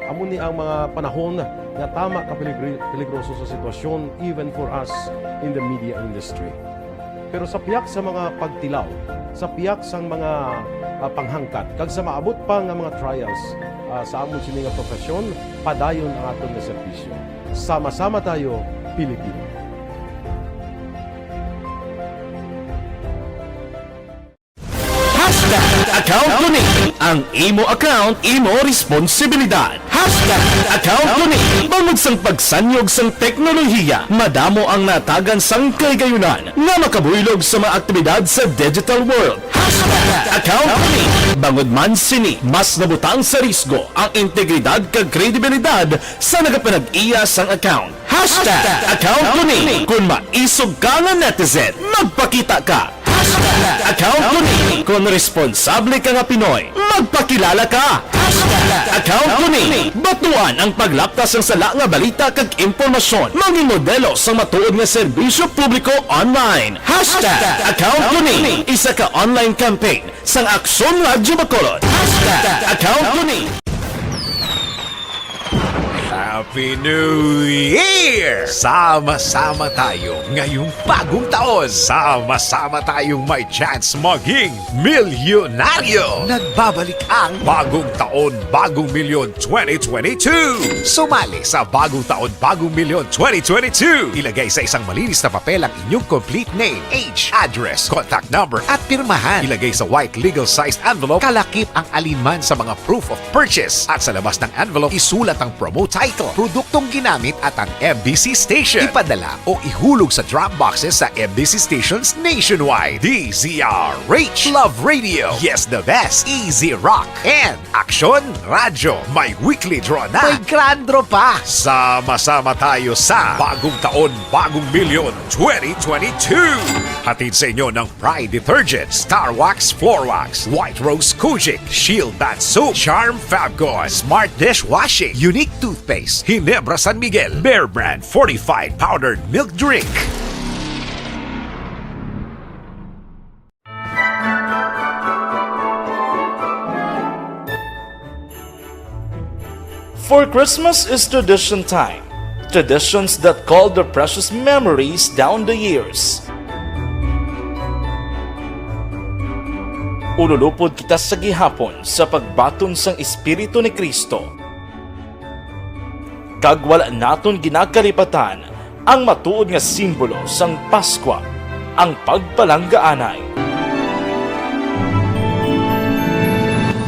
Amo ni ang mga panahon nga tama ka peligri-, peligroso sa sitwasyon, even for us in the media industry. Pero sa piyak sa mga pagtilaw, sa piyak sang mga, ah, panghangkat, kag sa maabot pa nga mga trials, ah, sa amon sini nga profesyon, padayon ang aton nga serbisyo. Sama-sama tayo, Pilipino. Hashtag account ko ni. Ang imo account, imo responsibilidad. Hashtag account ko ni. Bangod sang pagsanyog sang teknolohiya, madamo ang natagan sang kahigayunan nga makabuylog sa mga aktibidad sa digital world. Hashtag account ko ni. Bangod man sini, mas nabutang sa risgo ang integridad kag kredibilidad sa nagapanag-iya sang account. Hashtag account ko ni. Kung maisog ka nga netizen, magpakita ka. Hashtag account ko ni. Kung responsable ka nga Pinoy, magpakilala ka. Hashtag account ko ni. Batuan ang paglapta sang sala nga balita kag impormasyon. Maging modelo sang matuod nga serbisyo publiko online. Hashtag account ko ni. Isa ka online campaign sang Aksyon Radyo Bacolod. Hashtag account ko ni. Happy New Year! Sama-sama tayo ngayong bagong taon. Sama-sama tayong may chance maging milyonaryo. Nagbabalik ang Bagong Taon, Bagong Milyon twenty twenty-two. Sumali sa Bagong Taon, Bagong Milyon twenty twenty-two. Ilagay sa isang malinis na papel ang inyong complete name, age, address, contact number, at pirmahan. Ilagay sa white legal-sized envelope. Kalakip ang alinman sa mga proof of purchase. At sa labas ng envelope, isulat ang promo title, produktong ginamit, at ang M B C station. Ipadala o ihulog sa drop boxes sa M B C stations nationwide. D Z R H, Love Radio, Yes the Best, Easy Rock, and Aksyon Radyo. May weekly draw na. May grand draw pa. Sama-sama tayo sa Bagong Taon, Bagong Milyon twenty twenty-two. Hatid sa inyo ng Pride Detergent, Star Wax Floor Wax, White Rose Kojic, Shield Bath Soap, Charm Fabcon, Smart Dishwashing, Unique Toothpaste, Ginebra San Miguel, Bear Brand Fortified Powdered Milk Drink. For Christmas is tradition time. Traditions that call their precious memories down the years. Ululupod kita sa gihapon sa pagbaton sang Espiritu ni Cristo, kag wala naton ginakalipatan ang matuod nga simbolo sang Paskwa, ang pagpalanggaanay.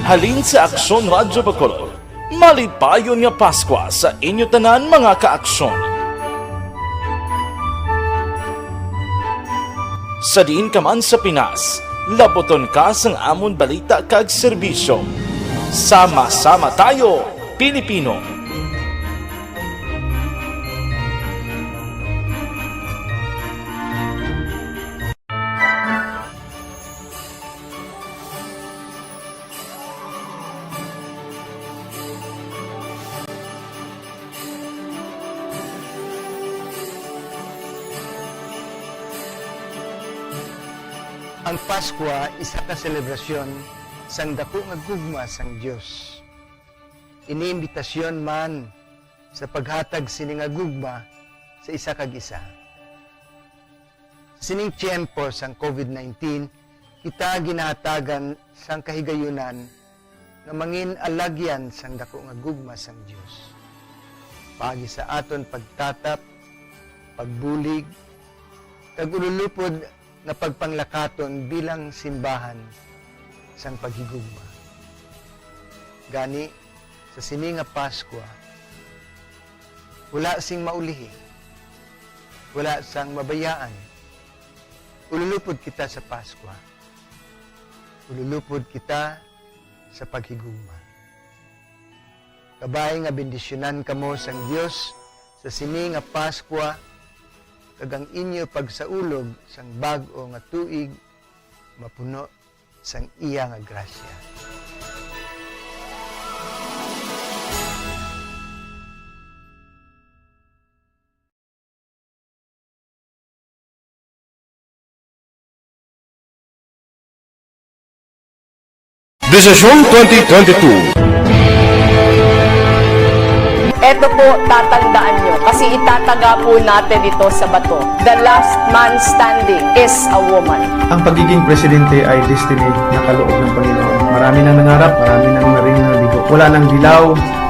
Halin sa Aksyon Radyo Bacolod, malipayon nga Paskwa sa inyo tanan, mga kaaksyon. Sa diin ka man sa Pinas, labuton ka sang amon balita kag serbisyo. Sama-sama tayo, Pilipino! Ang Paskwa isa ka selebrasyon sang daku nga gugma sang Dios. Ini imbitasyon man sa paghatag sini nga gugma sa isa kag isa. Sa sining tiyempo sang COVID nineteen, kita ginahatagan sang kahigayunan nga mangin alagyan sang daku nga gugma sang Dios, paagi sa aton pagtatap, pagbulig, kag ululupod nga pagpanglakaton bilang simbahan sang paghigugma. Gani, sa sini nga Paskwa, wala sing maulihi, wala sang mabayaan. Ululupod kita sa Paskwa. Ululupod kita sa paghigugma. Kabay nga bendisyonan kamo sang Dios sa sini nga Paskwa, kag ang inyo pagsaulog sang bag-o nga tuig mapuno sang iya nga grasya. Desisyon twenty twenty-two. Eto po, tatandaan nyo, kasi itataga po natin ito sa bato. The last man standing is a woman. Ang pagiging presidente ay destiny na kaloob ng Panginoon. Marami nang nangarap, marami nang narinig na bigo. Wala nang dilaw,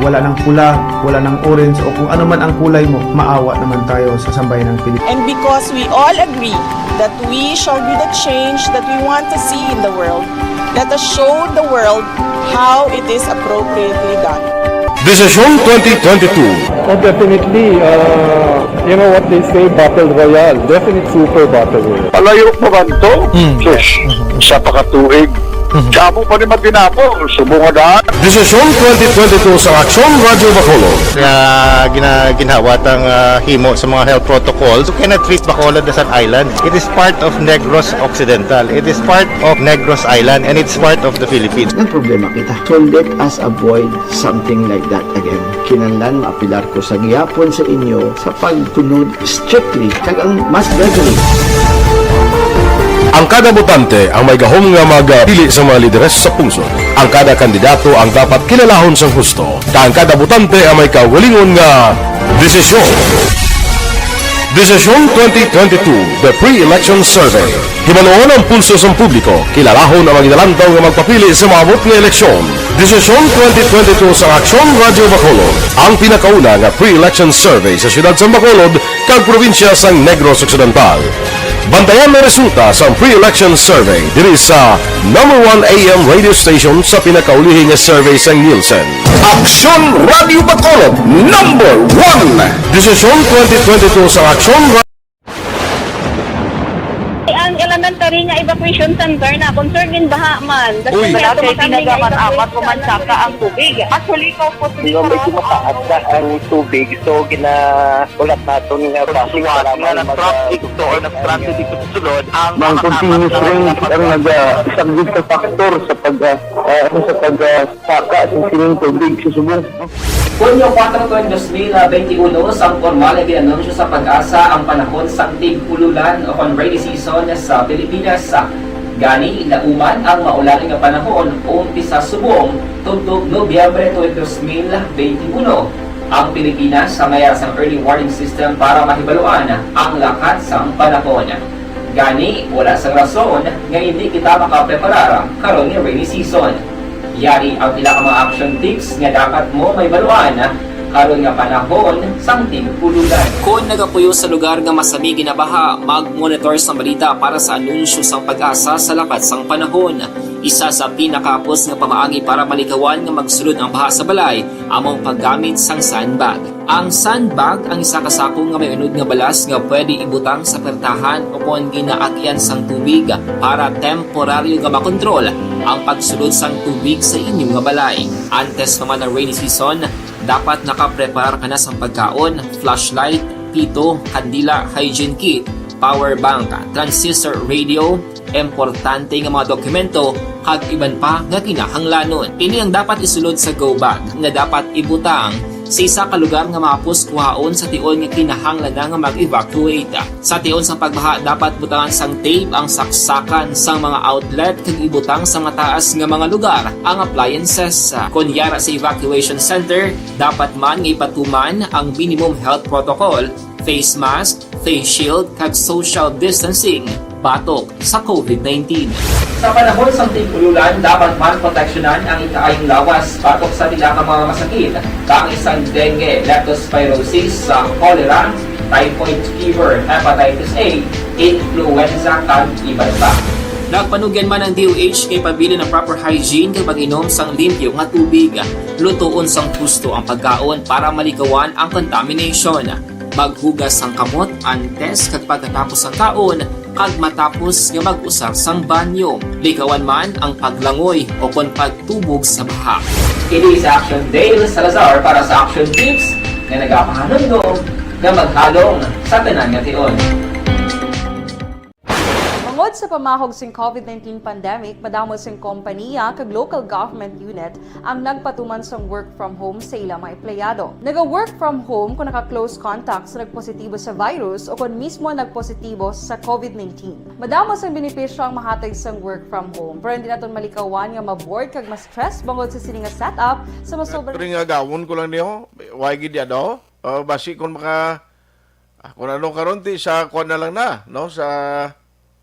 wala nang pula, wala nang orange, o kung ano man ang kulay mo, maawa naman tayo sa sambayan ng Pilipinas. And because we all agree that we shall be the change that we want to see in the world, let us show the world how it is appropriately done. Desisyon twenty twenty-two. Oh, definitely, uh, you know what they say, battle royale. Definite super battle royale. Palayo pa man to? Mm. Sus, isa pa ka tuig. Mhm. Damo pa ni matinapon, subong nga daan. Desisyon twenty twenty-two sa Aksyon Radyo Bacolod. Nga gina-, ginhawa tang, ah, himo sa mga health protocols. You cannot treat Bacolod as an island. It is part of Negros Occidental. It is part of Negros Island, and it's part of the Philippines. Nagproblema kita. So let us avoid something like that again. Kinahanglan maapilar ko sa gihapon sa inyo sa pagsunod strictly kag ang mas gradually. Ang kada botante ang may gahom nga magpili sa mga lideres sa pungsod. Ang kada kandidato ang dapat kilalahon sang husto, kag ang kada botante ang may kaugalingon nga desisyon. Desisyon twenty twenty-two, The Pre-Election Survey. Hibaluon ang pulso sang publiko, kilalahon ang mga ginalantaw nga magpapili sa maabot nga eleksyon. Desisyon twenty twenty-two sa Aksyon Radyo Bacolod, ang pinakauna nga pre-election survey sa siyudad sang Bacolod kag probinsya sang Negros Occidental. Bantayan ang resulta sang pre-election survey diri sa number one A M radio station sa pinakaulihi nga survey sang Nielsen. Aksyon Radyo Bacolod, number one. Desisyon twenty twenty-two sa Aksyon Ra- Ang elementary nga evacuation center na concern in baha man. Uy. Wala kay dinagaman amat ko man saka ang tubig. Mas huli ko po. Nga medyo mataas na ang tubig, so ginaulat naton nga basi nga traffic to or nag-traffic dito sa sulod ang mga continuous rain ang nagasaglit sa factor sa pag, ah, ah, ano, sa pag, ah, saka sa sining tubig sa subong. Hunyo kuwatro, dos mil benti uno, sang pormal nga gin-anunsyo sa PAGASA ang panahon sang tig-ululan o kon rainy season sa Pilipinas. Gani, lauman ang maulan nga panahon umpisa subong tubtob Nobyembre tuig dos mil benti uno. Ang Pilipinas may ara sang early warning system para mahibaluan ang lakat sang panahon. Gani, wala sang rason nga hindi kita makapreparar karon nga rainy season. Yari ang pila ka mga action tips nga dapat mo mahibaluan karon nga panahon sang tig-ululan. Kon nagapuyo sa lugar nga masami ginabaha, mag-monitor sang balita para sa anunsyo sang PAGASA sa lakat sang panahon. Isa sa pinakahapos nga pamaagi para malikawan nga magsulod ang baha sa balay amo ang paggamit sang sandbag. Ang sandbag ang isa ka sako nga may unod nga balas nga pwede ibutang sa pertahan o kon ginaagyan sang tubig para temporaryo nga makontrol ang pagsulod sang tubig sa inyo nga balay. Antes pa man ang rainy season, dapat nakapreparar ka na sang pagkaon, flashlight, pito, kandila, hygiene kit, power bank, transistor radio, importante nga mga dokumento, kag iban pa nga kinahanglanon. Ini ang dapat isulod sa go bag nga dapat ibutang sa isa ka lugar nga mahapos kuhaon sa tion nga kinahanglan na nga mag-evacuate. Sa tion sang pagbaha, dapat butangan sang tape ang saksakan sang mga outlet kag ibutang sa mataas nga mga lugar ang appliances. Kon yara sa evacuation center, dapat man nga ipatuman ang minimum health protocol, face mask, face shield, kag social distancing batok sa covid nineteen. Sa panahon sang tig-ululan, dapat man proteksyonan ang ikaayong lawas batok sa pila ka mga masakit, kaangay sang dengue, leptospirosis, sa cholera, typhoid fever, hepatitis A, influenza, kag iban pa. Nagpanugyan man ang D O H nga ipabilin ang proper hygiene kag pag-inom sang limpyo nga tubig. Lutoon sang husto ang pagkaon para malikawan ang contamination. Maghugas sang kamot antes kag pagkatapos sang kaon kag matapos nga mag-usar sang banyo. Likawan man ang paglangoy o kon pagtubog sa baha. Kini si Action Dale Salazar para sa Action Tips nga nagapahanumdom nga maghalong sa tanan nga tion. Bangod sa pamahog sing covid nineteen pandemic, madamo sing kompaniya kag local government unit ang nagpatuman sang work from home sa ila mga empleyado. Naga-work from home kon naka-close contact sa nagpositibo sa virus o kon mismo nagpositibo sa covid nineteen. Madamo sang benepisyo ang mahatag sang work from home, pero hindi naton malikawan nga ma-bored kag ma-stress bangod sa sini nga setup sa masobra. Pero nga gawon ko lang niyo, why gid ya do? O, basi kung maka, ah, kung ano karon ti sa kuwan na lang na, no? Sa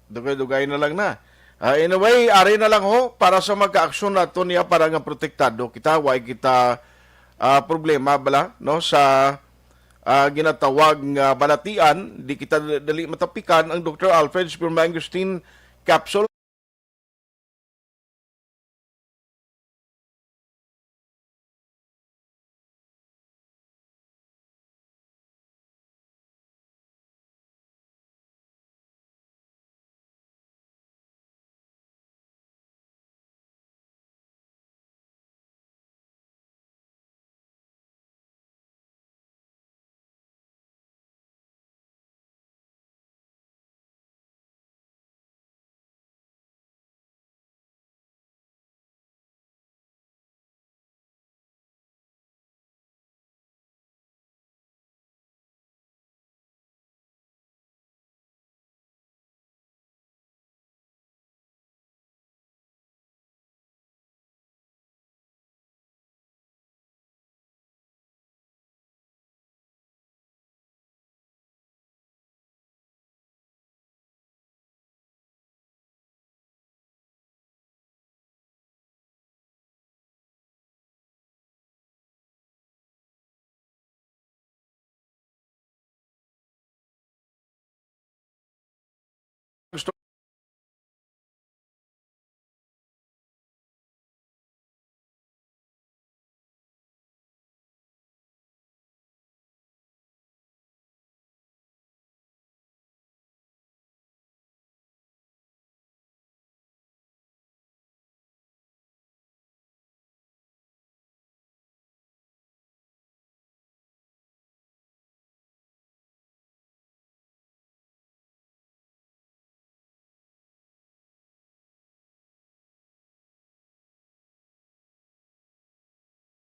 dugay-dugay na lang na. Ah, anyway, ari na lang ho, para sa magka-aksyon nato niya para nga protektado kita, way kita, ah, problema bala, no? Sa, ah, ginatawag nga balatian, di kita dali matapikan ang Doktor Alfred Spermangostin capsule.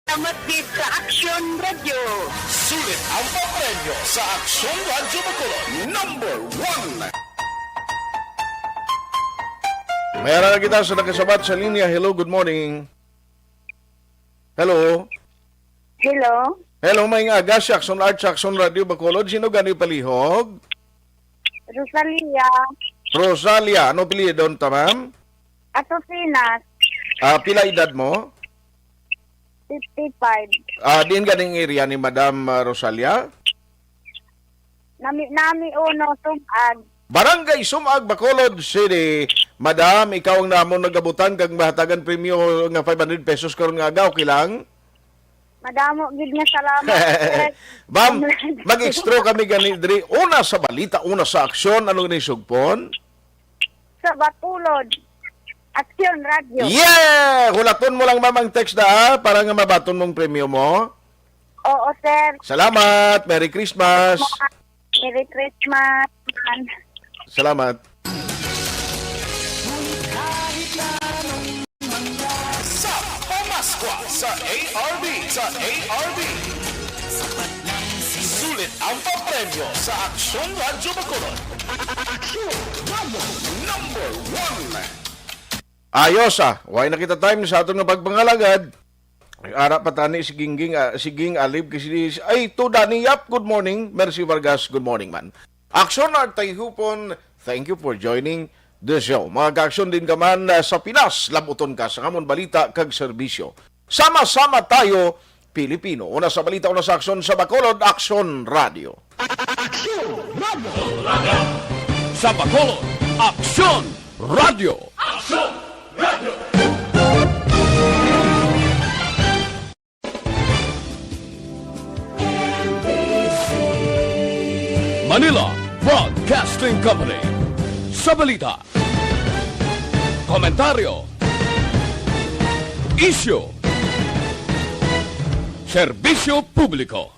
Salamat gid sa Action Radio. Sulit ang papremyo sa Action Radio Bacolod, number one. May ara na kita sa nakasabat sa linya. Hello, good morning. Hello. Hello. Hello, may nga aga sa Action Art sa Action Radio Bacolod. Sino gani palihog? Rosalia. Rosalia, ano apelyido ta, ma'am? Asosinas. Ah, pila edad mo? Fifty-five. Ah, diin ganing area ni Madam, ah, Rosalia? Nami-nami uno, Sumag. Barangay Sumag, Bacolod City. Madam, ikaw ang namon nagabutang kag mahatagan premyo nga five hundred pesos karon nga aga, okay lang? Madamo gid nga salamat, sir. Ma'am, mag-extra kami gani diri. Una sa balita, una sa aksyon, ano ni sugpon? Sa Bacolod, Aksyon Radio. Yeah! Hulaton mo lang, ma'am, ang text na, ah, para nga mabaton mong premyo mo. Oo, sir. Salamat. Merry Christmas. Merry Christmas. Salamat. Sa Pamaskwa sa A R B, sa A R B. Sulit ang papremyo sa Aksyon Radyo Bacolod. Aksyon Radyo number one. Ayos, ah. Way na kita time sa aton nga pagpangalagad. Ara pa tani si Gingging, ah, si Ging Alib, kasi, ay, to Dani Yap, good morning. Mercy Vargas, good morning, man. Aksyon Art Tayhupon, thank you for joining the show. Mga kaaksyon din ka man, ah, sa Pinas, labuton ka sa amon balita kag serbisyo. Sama-sama tayo, Pilipino. Una sa balita, una sa aksyon sa Bacolod, Aksyon Radio. Aksyon Radio. Sa Bacolod, Aksyon Radio. Aksyon Radio. Manila Broadcasting Company. Sa balita, komentaryo, isyu, serbisyo publiko.